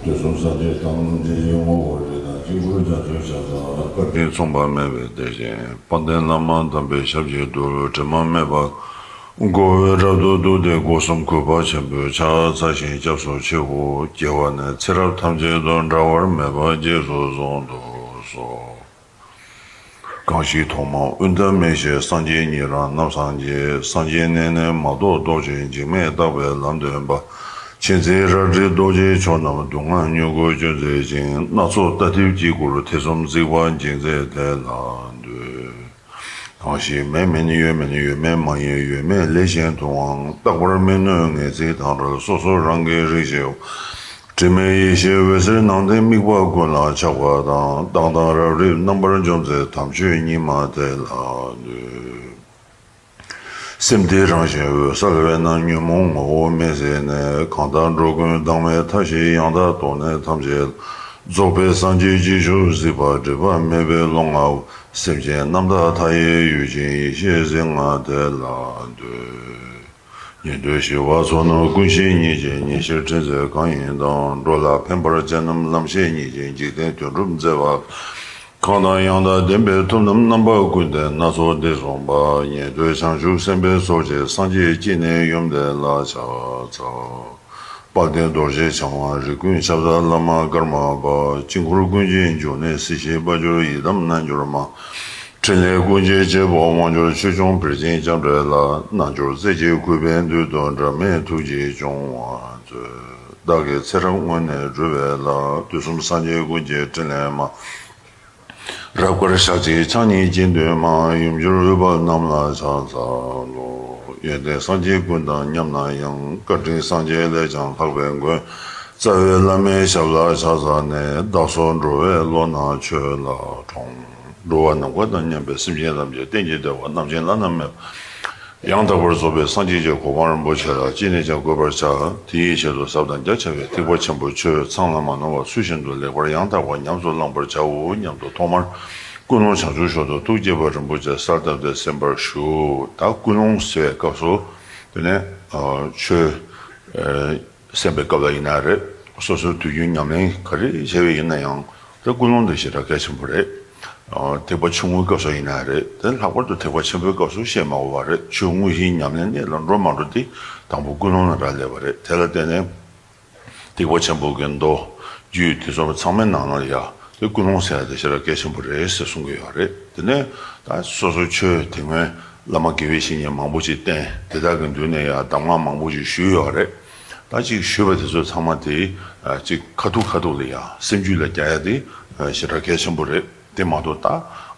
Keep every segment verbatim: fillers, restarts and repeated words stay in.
དུས་གསུམ་སངས་རྒྱས་ཐམས་ཅད་ཀྱི་ངོ་བོ་རིགས་དང་དཀྱིལ་འཁོར་རྒྱ་མཚོའི་ཞབས་ས། བཀའ་དྲིན་མཚུངས་པ་མེད་པའི་དེ་བཞིན་དཔལ་ལྡན་བླ་མ་དམ་པའི་ཞབས་ཀྱི་རྡུལ་དྲི་མ་མེད་པ། མགོ་བོས་རབ་ཏུ་བཏུད་དེ་སྒོ་གསུམ་གུས་པ་ཆེན་པོས་ཕྱག་འཚལ་ཞིང་སྐྱབས་སུ་མཆིའོ། སྐྱེ་བ་ནས་ཚེ་རབས་ཐམས་ཅད་དུ་འབྲལ་བར་མེད་པ་རྗེས་སུ་བཟུང་དུ་གསོལ། གང་ཞིག་ཐོག་མར་དབུས་མཐའ་མི་ཤེས་སངས་རྒྱས་ཉིད་རང་རྣམ་སངས་རྒྱས། སངས་རྒྱས་གནས་ནི་མ་རྟོགས་རྟོག་ཅིང་འཇིགས་མེད་རྟག་པའི་ལམ་སྟོན་པ། མཁྱེན་བརྩེ་རལ་གྲི་རྡོ་རྗེའི་མཆོག་རྣམས་སྡུག་བསྔལ་མྱུ་གུ་གཅོད་མཛད་ཅིང་། སྣ་ཚོགས་རྟ་ཐིབས་ཀྱིས་བསྐོར་ཐེ་ཚོམ་གཟིགས་པ་འཇིགས་མཛད་དེ་ལ་འདུད། གང་ཞིག་མེད་མིན་ཡོད་མིན་ཡོད་མེད་མ་ཡིན་ཡོད་མེད་ལས་གཞན་དུའང་རྟག་པར་མི་གནོད་ངེས་ཚིག་དང་བྲལ་སོ་སོ་རང་གི་རིག་བྱེད་དྲི་མེད་ཡེ་ཤེས་འོད་ཟེར་ནང་ལྡན་དམིགས་པ་ཀུན་ལ་ཆགས་པ་དང་། རྟག་དང་རབ་རིབ་རྣམ་པར་འཇོམས་མཛད་དམ་ཆོས་ཉིད་མ་དེ་ལ་འདུད། སེམས་དེ་རང་བཞིན་འོད་གསལ་བས་ན་ཉོན་མོངས་ངོ་བོ་མེད་ཟེར་ནས། གང་དག་འགྲོ་ཀུན་བདག་མེད་མཐའ་བཞིའི་ཡང་དག་རྟོགས་ནས་ཐམས་ཅད་ལ། རྫོགས་པའི་སངས་རྒྱས་ཀྱི་ཆོས་གཟིགས་པ་སྒྲིབ་པ་མེད་པའི་ཀློང་ལྔ་པོ། སེམས་ཅན་རྣམ་དག་མཐའ་ཡས་ཡུལ་ཅན་ཡེ་ཤེས་གཟིགས་ལྔ་དེ་ལ་འདུད། ཉན་ཐོས་ཞི་བ་ཚོགས་རྣམས་ཀུན་ཤེས་ཉིད་ཅན། ཉེར་ཞིར་ཁྲིད་མཛད་གང་ཡིན་དང་། འགྲོ་ལ་ཕན་པར་བྱེད་རྣམས་ལམ་ཤེས་ཉིད་ཅན། འཇིག་རྟེན་དོན་སྒྲུབ་མཛད་པ། གང་དང་ཡང་དག་ལྡན་པའི་ཐུབ་རྣམས་རྣམ་པ་ཀུན་ལྡན་སྣ་ཚོགས་འདི་གསུངས་པ། ཉན་ཐོས་བྱང་ཆུབ་སེམས་དཔའི་ཚོགས་ཀྱིས་སངས་རྒྱས་ཀྱི་གནས་ཡུམ་དེ་ལ་ཕྱག་འཚལ། དཔལ་ལྡན་རྡོ་རྗེ་འཆང་དབང་རིགས་ཀུན་ཁྱབ་བདག་བླ་མ་ཀརྨ་པ། དཀྱིལ་འཁོར་ཀུན་གྱི་འབྱུང་གནས་སྲིད་ཞིའི་དཔལ་འབྱོར་ཡི་དམ་རྣལ་འབྱོར་མ། ཕྲིན་ལས་ཀུན་གྱི་བྱེད་པོ་དབང་སྒྱུར་ཆོས་སྐྱོང་བིར་ཆེན་ལྕམ་དྲལ་ལ། རྣལ་འབྱོར་རྩེ་གཅིག་གུས་པས་འདུད་དོ། འབྲལ་མེད་ཐུགས་ཀྱིས་སྐྱོང་བར་མཛོད། བདག་གི་ཚེ་རབས་སྔོན་ནས་སྒྲུབ་པའི་ལྷ། དུས་གསུམ་སངས་རྒྱས་ཀུན་གྱི་ཕྲིན་ལས་མ། རབ་དཀར་ཞལ་གཅིག་ཕྱག་གཉིས་སྤྱི་མདུན་མ། ཡུམ་གྱུར་འོད་དཔལ་རྣམས་ལ་ཕྱག་འཚལ་ལོ། ཡོན་ཏན་སངས་རྒྱས་ཀུན་དང་མཉམ་ན་ཡང་། བཀའ་དྲིན་སངས་རྒྱས་ལས་ཀྱང་ལྷག་པའི་མགོན། རྩ་བའི་བླ་མའི་ཞབས་ལ་ཕྱག་འཚལ་ནས། བདག་སོགས་འགྲོ་བའི་བློ་སྣ་ཆོས་ལ་དྲངས། འགྲོ་བ་ནམ་མཁའ་དང་མཉམ་པའི་སེམས་ཅན་ཐམས་ཅད་གཏན་གྱི་བདེ་བ་རྣམ་མཁྱེན་བླ་ན་མེད་པ། ཡང་དག་པར་རྫོགས་པའི་སངས་རྒྱས་ཀྱི་གོ་འཕང་རིན་པོ་ཆེ་ལ་ཅི་ནས་ཀྱང་འགོད་པར་བྱ། དེ་ཡི་ཆེད་དུ་ཟབ་དང་རྒྱ་ཆེ་བའི་ཐེག་པ་ཆེན་པོའི་ཆོས་ཚང་ལ་མ་ནོར་བ་ཚུལ་བཞིན་དུ་ལེགས་པར་ཡང་དག་པར་ཉམས་སུ་བླང་བར་བྱའོ་སྙམ་དུ་ཐོག་མར་ཀུན་སློང་བྱང་ཆུབ་མཆོག་ཏུ་ཐུགས་བསྐྱེད་པ་རིན་པོ་ཆེ་གསལ་བཏབ་སྟེ་གསན་པར་ཞུ། ད་ཀུན་སློང་ཟེར་བའི་སྐབས་སུ་དེ་ནས་ཆོས་གསན་པའི་སྐབས་ལ་ཡིན་ན་རེད། སོ་སོའི་དུས་རྒྱུན་ཉམས་ལེན་ག་རེ་བྱས་པ་ཡིན་ན་ཡང་། དེ་ཀུན་སློང་དེ་ཞེ་དྲག་གལ་ཆེན་པོ་རེད། ཨ། ཐེག་པ་ཆུང་ངུའི་སྐབས་སུ་ཡིན་ན་རེད། དེ་ལྷག་པར་དུ་ཐེག་པ་ཆེན་པོའི་སྐབས་སུ་བཤད་མ་དགོས་པ་རེད། ཆོས་དངོས་གཞིའི་ཉམས་ལེན་གནད་ལ་འགྲོ་མ་འགྲོ་དེ་དང་པོ་ཀུན་སློང་ལ་རག་ལས་པ་རེད། དེ་ལ་བརྟེན་ནས་ཐེག་པ་ཆེན་པོ་གི་མདོ་རྒྱུད་དེ་ཚོ་ཚང་མའི་ནང་ན་ཡ་དེ་ཀུན་སློང་ཟེར་ཡ་དེ་ཞེ་དྲག་གལ་ཆེན་པོ་རེད་ཟེར་གསུང་གི་ཡོད་རེད། དེ་ནས་ད་སོ་སོ་ཆོས་དེ་སྔོན་བླ་མ་དགེ་བའི་བཤེས་གཉེན་མང་པོ་ཅིག་བསྟེན། དེ་དག་གི་མདུན་ནས་ཡ་གདམས་ངག་མང་པོ་ཅིག་ཞུས་ཡོད་རེད། ད་ཅིག་ཞུས་པ་དེ་ཚོ་ཚང་མ་དེ་ཅིག་ཁ་ཐུག་ཁ་ཐུག་ལ་ཡང་སེམས་རྒྱུད་ལ་རྒྱག་ཡ་དེ་ཞེ་དྲག་གལ་ཆེན་པོ་རེད། དེ་མ་གཏོགས་ད་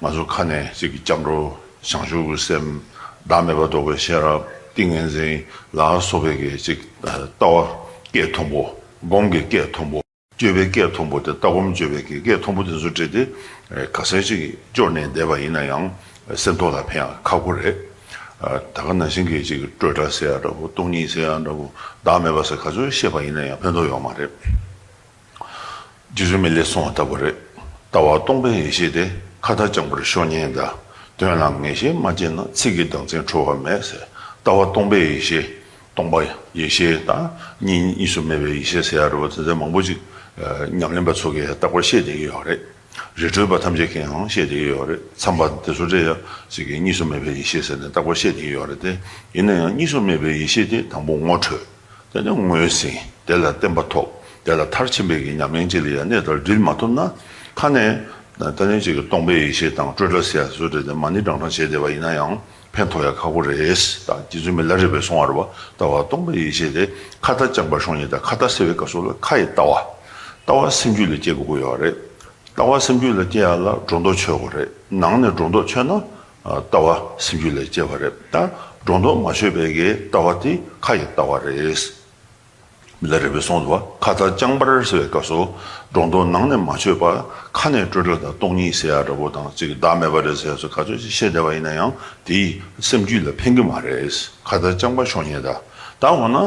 ང་ཚོ་ཁ་ནས་ཅིག་སྐྱབས་འགྲོ་བྱང་ཆུབ་ཀྱི་སེམས། བདག་མེད་པ་རྟོགས་པའི་ཤེས་རབ། ཏིང་ངེ་འཛིན་ལ་སོགས་པའི་གི་ཅིག་ལྟ་བ་སྐད་མཐོན་པོ། སྒོམ་གྱི་སྐད་མཐོན་པོ། སྤྱོད་པའི་སྐད་མཐོན་པོ་དེ། ལྟ་སྒོམ་སྤྱོད་པའི་གི་སྐད་མཐོན་པོ་དེ་ཚོ་བྲིས་ཏེ་ག་ཚད་ཅིག་སྐྱོར་ནས་བསྡད་པ་ཡིན་ན་ཡང་སེམས་ཐོག་ལ་ཕན་ཡ་ཁག་པོ་རེད། ད་ག་ནང་བཞིན་གྱི་ཅིག་སྤྲོས་བྲལ་ཟེར་ཡ་འདྲ་བོ། སྟོང་ཉིད་ཟེར་ཡ་འདྲ་བོ། བདག་མེད་པ་ཟེར་ག་ཚོད་བཤད་པ་ཡིན་ན་ཡང་ཕན་ཐོགས་ཡོད་མ་རེད། རྗེ་བཙུན་མི་ལས་གསུངས་པ་ལྟ་བུ་རེད། ལྟ་བ་སྟོང་པའི་ཡེ་ཤེས་དེ། ཁ་ཏ་རྐྱང་པར་ཤོ་ཉན་དང་། དོན་ལ་ངེས་ཤེས་མ་སྐྱེས་ན། ཚིག་གི་གདངས་ཚིག་འཁྲུལ་བ་མེད་ཟེར། ལྟ་བ་སྟོང་པའི་ཡེ་ཤེས། སྟོང་པ་ཡེ་ཤེས་དང་གཉིས། གཉིས་སུ་མེད་པའི་ཡེ་ཤེས་ཟེར་ཡ་རེད་བ། དེ་ཚོ་མང་པོ་ཅིག་ཉམས་ལེན་པ་ཚོ་གིས་རྟག་པར་བཤད་བསྡད་ཀྱི་ཡོད་རེད། རི་ཁྲོད་པ་ཐམས་ཅད་ཀྱིས་ཡང་བཤད་བསྡད་ཀྱི་ཡོད་རེད། མཚམས་པ་དེ་ཚོ་རེད་ཡ། ཅིག་གིས་གཉིས་སུ་མེད་པའི་ཡེ་ཤེས་ཟེར་ནས་རྟག་པར་བཤད་བསྡད་ཀྱི་ཡོད་རེད་དེ། ཡིན་ན་ཡང་གཉིས་སུ་མེད་པའི་ཡེ་ཤེས་དེ་དང་པོ་ངོ་འཕྲོད། དེ་ནས་ངོས་ཟིན། དེ་ལ་བརྟན་པ་ཐོབ། དེ་ལ་མཐར་ཕྱིན་པའི་གི་ཉམས་ལེན་ཅིག་ལ་ཡང་གནས་དང་སྒྲིལ་མ་ཐུབ་ན། ཁ་ནས་ད་ནི་ཅིག་གི་སྟོང་པའི་ཡེ་ཤེས་དང་སྤྲོས་བྲལ་ཟེར་ཡ་བཟོ་འདྲ་དེ་མ་ཎི་བགྲང་བགྲང་བྱས་བསྡད་པ་ཡིན་ན་ཡང་ཕན་ཐོགས་ཡ་ཁག་པོ་རེད། ད་རྗེ་བཙུན་མི་ལ་རས་པས་གསུང་བ་རེད་བ། ལྟ་བ་སྟོང་པའི་ཡེ་ཤེས་དེ། ཁ་ཏ་རྐྱང་པར་ཤོ་ཉན་དང་། ཁ་ཏ་ཟེར་བའི་སྐབས་སུ་ལ་ཁ་ཡི་ལྟ་བ། ལྟ་བ་སེམས་རྒྱུད་ལ་སྐྱེ་དགོས་ཀྱི་ཡོད་རེད། ལྟ་བ་སེམས་རྒྱུད་ལ་སྐྱེ་ཡ་ལ་སྒྲོ་འདོགས་ཆོད་དགོས་རེད། ནང་ནས་སྒྲོ་འདོགས་ཆོད་ན། ཨ། ལྟ་བ་སེམས་རྒྱུད་ལ་སྐྱེ་བ་རེད། ད་སྒྲོ་འདོགས་མ་ཆོད་པའི་གི་ལྟ་བ་དེ་ཁ་ཡི་ལྟ་བ་རེད། མི་ལ་རས་པས་གསུངས་འདུག་བ། ཁ་ཏ་རྐྱང་པར་ཟེར་བའི་སྐབས་སུ་སྒྲོ་འདོགས་ནང་ནས་མ་ཆོད་པ། ཁ་ནས་སྤྲོས་བྲལ་དང་སྟོང་ཉིད་ཟེར་ཡ་འདྲ་པོ་དང་། ཅིག་བདག་མེད་པ་རེད་ཟེར་ཡ་སོགས་ག་ཚོད་ཅིག་བཤད་བསྡད་པ་ཡིན་ན་ཡང་དེ་སེམས་རྒྱུད་ལ་ཕན་གྱི་མ་རེད། ཁ་ཏ་རྐྱང་པར་ཤོ་ཉན་དང་། ད་འོ་ན།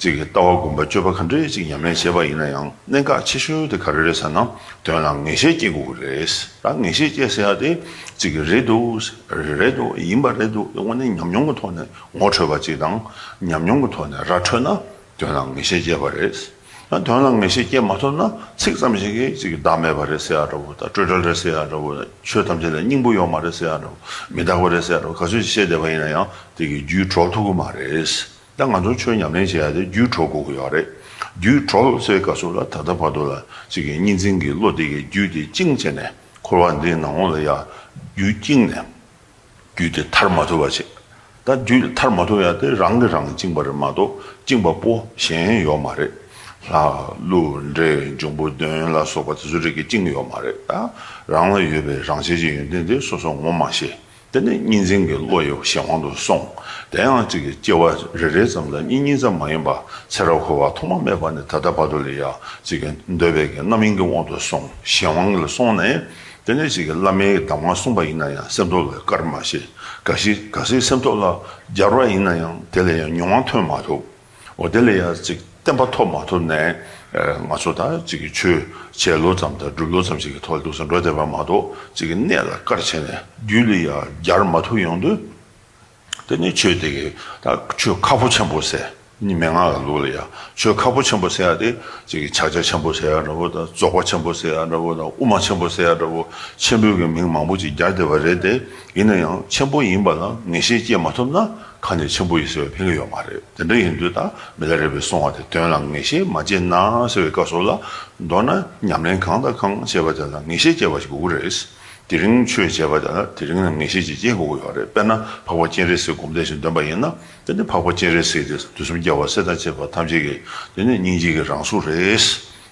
ཅིག་གི་ལྟ་བ་སྒོམ་པ་སྤྱོད་པ་ག་འདྲས་ཅིག་ཉམས་ལེན་བྱས་པ་ཡིན་ན་ཡང་གནད་འགག་ཆེ་ཤོས་དེ་ག་རེ་རེད་ཟེར་ན། དོན་ལ་ངེས་ཤེས་སྐྱེ་དགོས་ཀྱི་རེད། ད་ངེས་ཤེས་སྐྱེ་ཟེར་ཡ་དེ་ཅིག་གི་རེད་འདུག་རེད་འདུག་ཡིན་པ་རེད་འདུག་དངོས་གནས་ཉམས་མྱོང་གི་ཐོག་ནས་ངོ་འཕྲོད་པ་ཅིག་དང་། ཉམས་མྱོང་གི་ཐོག་ནས་ར་འཕྲོད་ན་དོན་ལ་ངེས་ཤེས་སྐྱེ་བ་རེད། ད་དོན་ལ་ངེས་ཤེས་སྐྱེ་མ་ཐུབ་ན་ཚིག་ཙམ་ཞིག་གིས་ཅིག་བདག་མེད་པ་རེད་ཟེར་ཡ་འདྲ་བོ་དང་སྤྲོས་བྲལ་རེད་ཟེར་ཡ་འདྲ་བོ་དང་ཆོས་ཐམས་ཅད་ལ་སྙིང་པོ་ཡོད་མ་རེད་ཟེར་ཡ་འདྲ་བོ་མི་རྟག་པ་རེད་ཟེར་ཡ་འདྲ་བོ་ག་ཚོད་ཅིག་བཤད་བསྡད་པ་ཡིན་ན་ཡང་དེ་གི་རྒྱུད་གྲོལ་ཐུབ་ཀྱི་མ་རེད། ད་ང་ཚོ་ཆོས་ཉམས་ལེན་བྱེད་ཡ་དེ་རྒྱུད་གྲོལ་དགོས་ཀྱི་ཡོད་རེད། རྒྱུད་གྲོལ་ཟེར་བའི་སྐབས་སུ་ལ་ད་ལྟ་བར་དུ་ལ་ཅིག་གི་གཉིས་འཛིན་གྱི་བློ་དེ་གི་རྒྱུད་དེ་བཅིངས་བྱས་ནས་འཁོར་བ་འདིའི་ནང་ལོགས་ལ་ཡ་རྒྱུད་བཅིངས་ནས། རྒྱུད་དེ་ཐར་མ་ཐུབ་པ་བྱེད། ད་རྒྱུད་ཐར་མ་ཐུབ་ཡ་དེ་རང་གིས་རང་བཅིངས་པ་རེད་མ་གཏོགས་བཅིངས་པ་པོ་གཞན་ཡོད་མ་རེད། ལྷ་ཀླུ་འདྲེ་འབྱུང་པོ་གདོན་ལ་སོགས་པ་དེ་ཚོ་རིགས་ཀྱིས་བཅིངས་ཡོད་མ་རེད། ད་རང་ལ་ཡོད་པའི་རང་ཆས་ཀྱི་ཡོན་ཏན་དེ་སོ་སོ་ངོ་མ་ཤེས། དེ་ནས་གཉིས་འཛིན་གྱི་བློ་ཡི་གཞན་དབང་དུ་སོང་། དེ་ཡང་གཅིག་གི་སྐྱེ་བ་རེ་རེ་ཙམ་ལ་གཉིས་གཉིས་ཙམ་མ་ཡིན་པ་ཚེ་རབས་འཁོར་བ་ཐོག་མ་མེད་པ་ནས་ད་ལྟ་བར་དུ་ལ་ཡ་གཅིག་གི་འདོད་པའི་གི་རྣམ་གཡེང་གི་དབང་དུ་སོང་གཞན་དབང་ལ་སོང་ནས། དེ་ནས་ཅིག་གི་བླ་མའི་གདམས་ངག་གསུངས་པ་ཡིན་ན་ཡང་སེམས་ཐོག་ལ་དཀར་མ་ཤེས། ག་ཞིག་ག་སྲིད་སེམས་ཐོག་ལ་སྦྱར་བ་ཡིན་ན་ཡང་དེ་ལ་ཡང་མྱོང་བ་ཐོན་མ་ཐུབ། འོ་དེ་ལ་ཡང་ཅིག་བརྟན་པ་ཐོབ་མ་ཐུབ་ནས་ང་ཚོ་ད་ཅིག་གི་ཆོས་བྱས་ལོ་ཙམ་དང་སྒྲུབ་ལོ་ཙམ་ཞིག་གི་ཐོག་ལ་འདུག་སེ་འགྲོ་བསྡད་པ་མ་གཏོགས་ཅིག་གི་གནད་ལ་དཀར་བྱས་ནས་རྒྱུད་ལ་ཡང་སྦྱར་མ་ཐུབ་ཡོང་དུས། དེ་ནི་ཆོས་དེ་གི་ད་ཆོས་ཁག་པོ་ཆེན་པོ་ཟེར། ནི་མན་ངག་གི་ལུགས་ལ་ཡང་ཆོས་ཁག་པོ་ཆེན་པོ་ཟེར་ཡ་དེ་ཅིག་གི་ཕྱག་རྒྱ་ཆེན་པོ་ཟེར་ཡ་འདྲ་བོ་དང་རྫོགས་པ་ཆེན་པོ་ཟེར་ཡ་འདྲ་བོ་དང་དབུ་མ་ཆེན་པོ་ཟེར་ཡ་འདྲ་བོ་ཆེན་པོའི་གི་མིང་མང་པོ་ཅིག་སྦྱར་བསྡད་པ་རེད་དེ། ཡིན་ན་ཡང་ཆེན་པོ་ཡིན་པ་ལ་ངེས་ཤེས་སྐྱེ་མ་ཐུབ་ན་ཁ་ནས་ཆེན་པོ་ཡིན་ཟེར་བའི་ཕན་གི་ཡོད་མ་རེད། དེ་འདྲ་ཡིན་དུས་ད་མི་ལ་རས་པས་གསུངས་པ་དེ་དོན་ལ་ངེས་ཤེས་མ་སྐྱེས་ན་ཟེར་བའི་སྐབས་སུ་ལ་མདོར་ན་ཉམས་ལེན་གང་དང་གང་བྱས་པ་དེ་ལ་ངེས་ཤེས་སྐྱེ་བ་ཞིག་དགོས་ཀྱི་རེད། དེ་རིང་ཆོས་བྱས་པ་དང་དེ་རིང་ལ་ངེས་ཤེས་ཀྱི་རྐྱེན་དགོས་ཀྱི་ཡོད་རེད། དཔེར་ན་འཕགས་པ་སྤྱན་རས་གཟིགས་སྒོམ་བཟླས་ཤིག་འདོན་པ་ཡིན་ན། དེ་ནི་འཕགས་པ་སྤྱན་རས་གཟིགས་དེ་དུས་གསུམ་རྒྱལ་བ་སྲས་དང་བཅས་པ་ཐམས་ཅད་ཀྱི་དེ་ནི་སྙིང་རྗེ་གི་རང་གཟུགས་རེད།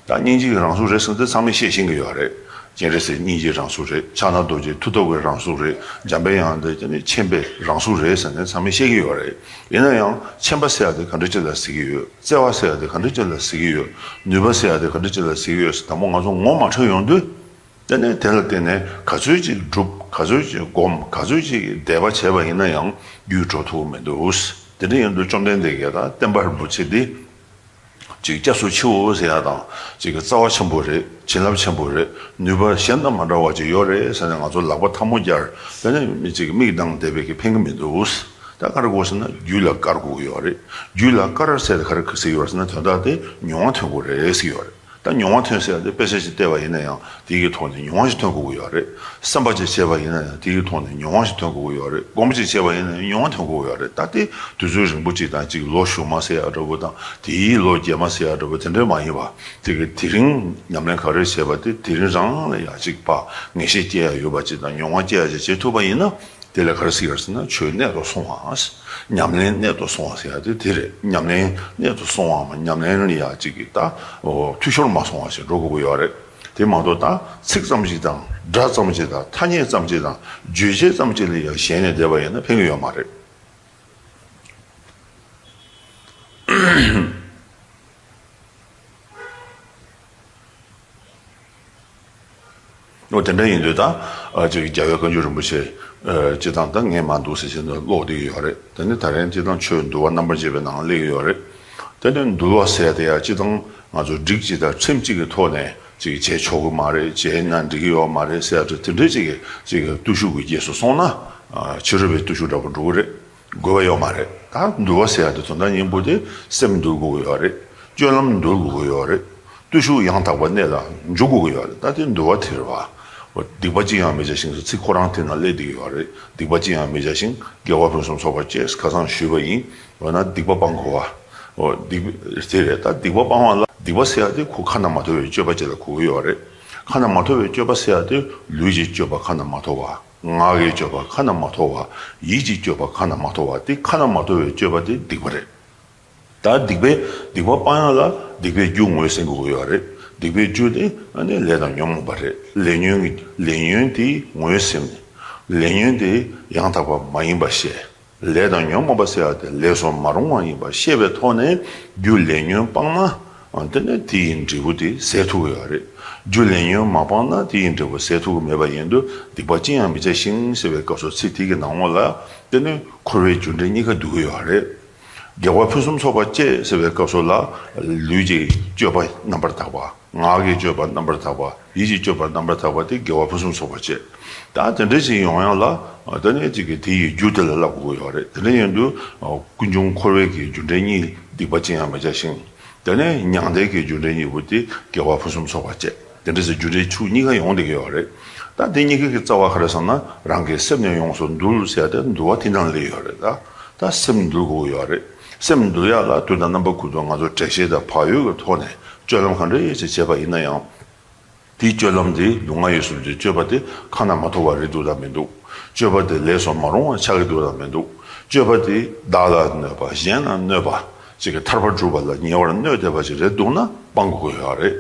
ད་སྙིང་རྗེ་གི་རང་གཟུགས་རེད་ཟེར་དེ་ཚང་མས་ཤེས་ཤེས་ཀྱི་ཡོད་རེད། སྤྱན་རས་གཟིགས་སྙིང་རྗེའི་རང་གཟུགས་རེད། ཕྱག་ན་རྡོ་རྗེ་མཐུ་སྟོབས་ཀྱི་རང་གཟུགས་རེད། འཇམ་པའི་དབྱངས་དེ་དེ་ནི་མཁྱེན་པའི་རང་གཟུགས་རེད་ཟེར་ནས་ཚང་མས་ཤེས་ཀྱི་ཡོད་རེད། ཡིན་ན་ཡང་མཁྱེན་པ་ཟེར་ཡ་དེ་ག་འདྲ་ཅིག་ལ་ཟེར་གྱི་ཡོད། བརྩེ་བ་ཟེར་ཡ་དེ་ག་འདྲ་ཅིག་ལ་ཟེར་གྱི་ཡོད། ནུས་པ་ཟེར་ཡ་དེ་ག་འདྲ་ཅིག་ལ་ཟེར་གྱི་ཡོད་ཟེར་དང་པོ་ང་ཚོ་ངོ་མ་འཕྲོད་ཡོང་དུས། དེ་ནས་དེ་ལ་བརྟེན་ནས་ག་ཚོད་ཅིག་སྒྲུབ། ག་ཚོད་ཅིག་སྒོམ། ག་ཚོད་ཅིག་དད་པ་བྱས་པ་ཡིན་ན་ཡང་རྒྱུད་གྲོལ་ཐུབ་ཀྱི་མི་འདུག་དེ་འདྲ་ཡིན་དུས་བཅོམ་ལྡན་འདས་ཀྱིས་ད་བསྟན་པ་རིན་པོ་ཆེ་འདི་ཅིག་སྐྱབས་སུ་མཆིའོ་ཟེར་ཡ་དང་ཅིག་གི་རྩ་བ་ཆེན་པོ་རེད། བྱིན་རླབས་ཆེན་པོ་རེད། ནུས་པ་གཞན་དང་མ་འདྲ་བ་ཅིག་ཡོད་རེད་ཟེར་ནས་ང་ཚོ་ལག་པ་ཐལ་མོ་སྦྱར། དེ་ནས་མི་ཅིག་མིག་གདངས་བསྡད་པའི་གི་ཕན་གྱི་མི་འདུག་ད་ག་རེ་དགོས་ཟེར་ན་རྒྱུད་ལ་བཀར་དགོས་ཀྱི་ཡོད་རེད། རྒྱུད་ལ་བཀར་ཟེར་དེ་ག་རེ་ཟེར་གྱི་ཡོད་ཟེར་ན་དོན་དག་དེ་མྱོང་བ་ཐོན་དགོས་རེད་ཟེར་གྱི་ཡོད་རེད། ད་མྱོང་བ་ཐོན་ཟེར་ཡ་དེ་དཔེ་ཆ་ཞིག་བལྟས་པ་ཡིན་ན་ཡང་དེ་གི་ཐོག་ནས་མྱོང་བ་ཞིག་ཐོན་དགོས་ཀྱི་ཡོད་རེད། བསམ་པ་ཅིག་བྱས་པ་ཡིན་ན་ཡང་དེ་གི་ཐོག་ནས་མྱོང་བ་ཞིག་ཐོན་དགོས་ཀྱི་ཡོད་རེད། སྒོམ་ཅིག་བྱས་པ་ཡིན་ན་ཡང་མྱོང་བ་ཐོན་དགོས་ཀྱི་ཡོད་རེད། ད་དེ་དུས་ཚོད་རིང་པོ་ཅིག་དང་ཅིག་ལོ་གཞུག་མ་ཟེར་ཡ་འདྲ་བོ་དང་དེའི་ལོ་རྗེས་མ་ཟེར་ཡ་འདྲ་བོ་དེ་འདྲ་མ་ཡིན་པ། དེ་གི་དེ་རིང་ཉམས་ལེན་ག་རེ་བྱས་པ་དེ་དེ་རིང་རང་ལ་ཡ་ཅིག་ཕར་ངེས་ཤེས་སྐྱེ་ཡ་ཡོད་པ་ཅིག་དང་མྱོང་བ་སྐྱེ་ཡ་ཅིག་བྱེད་ཐུབ་པ་ཡིན་ན། དེ་ལ་ག་རེ་ཟེར་གྱི་རེད་ཟེར་ན་ཆོས་གནད་དུ་སོང་བ། ཉམས་ལེན་གནད་དུ་སོང་བ་ཟེར་ཡ་དེ་དེ་རེད། ཉམས་ལེན་གནད་དུ་སོང་བའམ་ཉམས་ལེན་ལ་ཡ་གཅིག་གི་ད་འཐུས་ཤོར་མ་སོང་བ་ཞིག་འགྲོ་དགོས་ཀྱི་ཡོད་རེད། དེ་མ་གཏོགས་ད་ཚིག་ཙམ་ཞིག་དང་སྒྲ་ཙམ་ཞིག་དང་ཐ་སྙད་ཙམ་ཞིག་དང་རྗོད་བྱེད་ཙམ་ཞིག་ལ་ཡ་ཞེན་ནས་བསྡད་པ་ཡིན་ན་ཕན་གྱི་ཡོད་མ་རེད། འོ་དེ་འདྲ་ཡིན་དུས་ད་ཨ་ཅིག་རྒྱལ་བའི་བཀའ་འགྱུར་རིན་པོ་ཆེ་ཨ་སྤྱིར་བཏང་ད་ངས་མར་འདུག་ཟེར་བཞིན་དུ་ཀློག་བསྡད་ཀྱི་ཡོད་རེད། དེ་ནི་ད་རིང་སྤྱིར་བཏང་ཆོས་འདུལ་བ་རྣམ་པར་འབྱེད་པའི་ནང་སླེབས་ཀྱི་ཡོད་རེད། དེ་ནི་འདུལ་བ་ཟེར་ཡ་དེ་ཡང་སྤྱིར་བཏང་ང་ཚོ་སྒྲིག་གཅིག་དང་ཁྲིམས་གཅིག་གི་ཐོག་ནས་ཅིག་བྱེད་ཆོག་གི་མ་རེད། བྱས་ན་འགྲིག་གི་ཡོད་མ་རེད་ཟེར་ཡ་དེ་འདྲ་ཅིག་གི་ཅིག་གི་བརྟུལ་ཞུགས་ཀྱི་རྗེས་སུ་སོང་ན་ཨ་ཕྱི་རོལ་པའི་བརྟུལ་ཞུགས་འདྲ་པོ་འགྲོ་གི་རེད། དགོས་པ་ཡོད་མ་རེད། ད་འདུལ་བ་ཟེར་ཡ་དེ་དོན་དག་སྙིང་པོ་དེ་སེམས་འདུལ་དགོས་ཀྱི་ཡོད་རེད། སྤྱོད་ལམ་འདུལ་དགོས་ཀྱི་ཡོད་རེད། བརྟུལ་ཞུགས་ཡང་དག་པ་གནད་ལ་འཇུག་དགོས་ཀྱི་ཡོད་རེད། ད་དེ་འདུལ་བ་དེ་རེད་བ། འོ་སྡིག་པ་ཅི་ཡང་མི་བྱ་ཞིང་ཟེར་ཚིག་ཁོ་རང་དེ་ན་སླེབས་བསྡད་ཀྱི་ཡོད་རེད། སྡིག་པ་ཅི་ཡང་མི་བྱ་ཞིང་དགེ་བ་ཕུན་སུམ་ཚོགས་པར་སྤྱད་ཁ་སང་ཞུས་པ་ཡིན། འོ་ན་སྡིག་པ་སྤང་དགོས་པ། འོ་སྡིག་དེ་རེད། ད་སྡིག་པ་སྤང་བ་ལ་སྡིག་པ་ཟེར་ཡ་དེ་ཁོ་ཁ་ན་མ་ཐོ་བའི་སྤྱོད་པ་ཅིག་ལ་གོ་གི་ཡོད་རེད། ཁ་ན་མ་ཐོ་བའི་སྤྱོད་པ་ཟེར་ཡ་དེ་ལུས་ཀྱི་སྤྱོད་པ་ཁ་ན་མ་ཐོ་བ། ངག་གི་སྤྱོད་པ་ཁ་ན་མ་ཐོ་བ། ཡིད་ཀྱི་སྤྱོད་པ་ཁ་ན་མ་ཐོ་བ། དེ་ཁ་ན་མ་ཐོ་བའི་སྤྱོད་པ་དེ་སྡིག་པ་རེད། ད་སྡིག་པའི་སྡིག་པ་སྤང་ཡག་ལ་སྡིག་པའི་རྒྱུ་ངོས་ཟིན་དགོས་ཀྱི་ཡོད་རེད། སྡིག་པའི་རྒྱུ་དེ་ཨ་ནི་ལས་དང་ཉོན་མོངས་པ་རེད། ལས་ཉོན་གྱི་ལས་ཉོན་དེ་ངོས་ཟིན། ལས་ཉོན་དེ་ཡང་དག་པ་མ་ཡིན་པ་ཤེས། ལས་དང་ཉོན་མོངས་པ་ཟེར་ཡག་དེ་ལས་སུ་མ་རུང་བ་ཡིན་པ་ཤེས་པའི་ཐོག་ནས་རྒྱུ་ལས་ཉོན་སྤངས་ན། དེ་ནས་དེ་ཡི་འབྲས་བུ་དེ་ཟད་ཐུབ་ཀྱི་ཡོད་རེད། རྒྱུ་ལས་ཉོན་མ་སྤངས་ན་དེ་ཡི་འབྲས་བུ་ཟད་ཐུབ་ཀྱི་མེད་པ་ཡིན་དུས་སྡིག་པ་ཅི་ཡང་མི་བྱ་ཞིང་ཟེར་བའི་སྐབས་སུ་ཚིག་དེ་གི་ནང་ལོགས་ལ་དེ་ནས་འཁོར་བའི་རྒྱུ་འབྲས་གཉིས་ཀ་འདུ་གི་ཡོད་རེད། དགེ་བ་ཕུན་སུམ་ཚོགས་པར་སྤྱད་ཟེར་བའི་སྐབས་སུ་ལ་ལུས་ཀྱི་སྤྱོད་པ་རྣམ་པར་དག་པ། ངག་གི་སྤྱོད་པ་རྣམ་པར་དག་པ། ཡིད་ཀྱི་སྤྱོད་པ་རྣམ་པར་དག་པ་དེ་དགེ་བ་ཕུན་སུམ་ཚོགས་པར་བྱེད། ད་དེ་འདྲ་ཞིག་ཡོང་ཡག་ལ་ད་ནི་ཅིག་གི་དེ་ཡི་རྒྱུ་དེ་ལ་བསླབ་དགོས་ཀྱི་ཡོད་རེད། དེ་འདྲ་ཡིན་དུས་ཀུན་འབྱུང་འཁོར་བའི་གི་རྒྱུ་འབྲས་གཉིས་སྡིག་པ་ཅི་ཡང་མི་བྱ་ཞིང་ དེ་ནས་མྱང་འདས་ཀྱི་རྒྱུ་འབྲས་གཉིས་པོ་དེ་དགེ་བ་ཕུན་སུམ་ཚོགས་པ་བཅས། དེ་འདྲ་ཟེར་རྒྱུ་འབྲས་ཆོས་གཉིས་ཀ་ཡོང་བསྡད་ཀྱི་ཡོད་རེད། ད་དེ་གཉིས་ཀ་གི་རྩ་བ་ག་རེ་ཟེར་ན། རང་གི་སེམས་ནི་ཡོངས་སུ་འདུལ་ཟེར་ཏེ་འདུལ་བ་དེ་འདྲ་སླེབས་ཡོད་རེད། ད་ད་སེམས་འདུལ་དགོས་ཀྱི་ཡོད་རེད། སེམས་འདུལ་ཡག་ལ་དུས་དང་རྣམ་པ་ཀུན་ཏུ་ང་ཚོ་དྲན་ཤེས་དང་བག་ཡོད་ཀྱི་ཐོག་ནས་སྤྱོད་ལམ་ག་འདྲ་ཞིག་བྱས་པ་ཡིན་ན་ཡང་། དེའི་སྤྱོད་ལམ་དེ་ལུས་ངག་ཡིད་གསུམ་གྱི་སྤྱོད་པ་དེ་ཁ་ན་མ་ཐོ་བ་རེད་འདུག་དང་མི་འདུག་སྤྱོད་པ་དེ་ལས་སུ་མ་རུང་བ་ཆགས་ཀྱི་འདུག་དང་མི་འདུག་སྤྱོད་པ་དེ་བདག་ལ་གནོད་པ་གཞན་ལ་གནོད་པ་ཅིག་གི་ཐར་པ་སྒྲུབ་པ་ལ་ཉེ་བར་གནོད་བསྡད་པ་ཅིག་རེད་འདུག་ན་སྤང་དགོས་ཀྱི་ཡོད་རེད།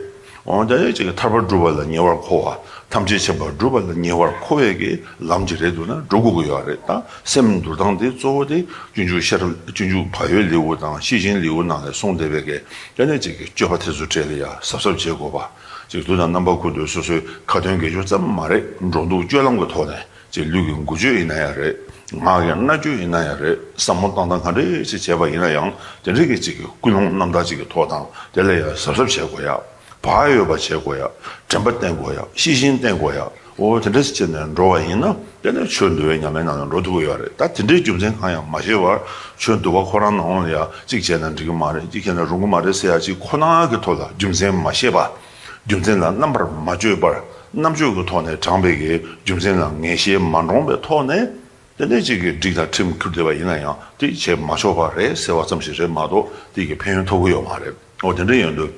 འོན་ཀྱང་ཅིག་གི་ཐར་པ་སྒྲུབ་པ་ལ་ཉེ་བར་མཁོ་བ། ཐམས་ཅད་མཁྱེན་པ་སྒྲུབ་པ་ལ་ཉེ་བར་མཁོ་བའི་གི་ལམ་ཅིག་རེད་འདུག་ན་སྒྲུབ་དགོས་ཀྱི་ཡོད་རེད། ད་སེམས་འདུལ་སྟངས་དེ་གཙོ་བོ་དེ་སྤྱོད་འཇུག་ཤེར་སྤྱོད་འཇུག་བག་ཡོད་ལེའུ་དང་ཤེར་ཕྱིན་ལེའུ་ནང་ལ་གསུངས་བསྡད་པའི་གི་དེ་ནས་ཅིག་གི་སྤྱོད་པ་དེ་ཚོ་གྲས་ལ་ཡ་གཟབ་གཟབ་བྱེད་དགོས་པ། ཅིག་དུས་དང་རྣམ་པ་ཀུན་ཏུ་སོ་སོའི་ཁ་ཏོན་དགེ་སྦྱོར་ཙམ་མ་རེད། འགྲོ་འདུག་སྤྱོད་ལམ་གྱི་ཐོག་ནས་ཅིག་ལུས་ཀྱི་འགུལ་སྐྱོད་ཡིན་ན་ཡང་རེད། ངག་གི་སྨྲ་བརྗོད་ཡིན་ན་ཡང་རེད། བསམ་བློ་བཏང་སྟངས་ག་འདྲ་ཞིག་བྱས་པ་ཡིན་ན་ཡང་དེ་འདྲ་གི་ཅིག་གི་ཀུན་སློང་རྣམ་དག་ཅིག་གི་ཐོག་དང་དེ་ལ་ཡང་གཟབ་གཟབ་བྱེད་དགོས་ཡ། བག་ཡོད་པ་བྱེད་དགོས་ཡ། དྲན་པ་བསྟེན་དགོས་ཡ། ཤེར་ཕྱིན་བསྟེན་དགོས་ཡ། འོ་དེ་འདྲ་ཞིག་བྱས་ནས་འགྲོ་བ་ཡིན་ན་དེ་ནས་ཆོས་འདུལ་བའི་ཉམས་ལེན་ནང་ལ་འགྲོ་ཐུབ་ཀྱི་ཡོད་རེད། ད་དེ་འདྲའི་རྒྱུ་མཚན་གང་ཡང་མ་ཤེས་པར་ཆོས་འདུལ་བ་ཁོ་རང་ནང་ལ་ཡ་གཅིག་བྱས་ན་འགྲིག་གི་མ་རེད། གཅིག་བྱས་ན་རུང་གི་མ་རེད་ཟེར་ཡ་གཅིག་ཁོ་ན་གི་ཐོག་ལ་རྒྱུ་མཚན་མ་ཤེས་པ། རྒྱུ་མཚན་ལ་རྣམ་པར་མ་དཔྱོད་པར་རྣམ་དཔྱོད་ཀྱི་ཐོག་ནས་དྲངས་པའི་གི་རྒྱུ་མཚན་ལ་ངེས་ཤེས་མ་འདྲོངས་པའི་ཐོག་ནས་དེ་ནས་ཅིག་གི་སྒྲིག་དང་ཁྲིམས་ཁུར་བསྡད་པ་ཡིན་ན་ཡང་དེ་བྱེད་མ་ཆོག་པ་རེད་ཟེར་བ་ཙམ་ཞིག་རེད་མ་གཏོགས་དེ་གི་ཕན་ཡོན་ཐོབ་ཀྱི་ཡོད་མ་རེད། འོ་དེ་འདྲ་ཡོད་དུས་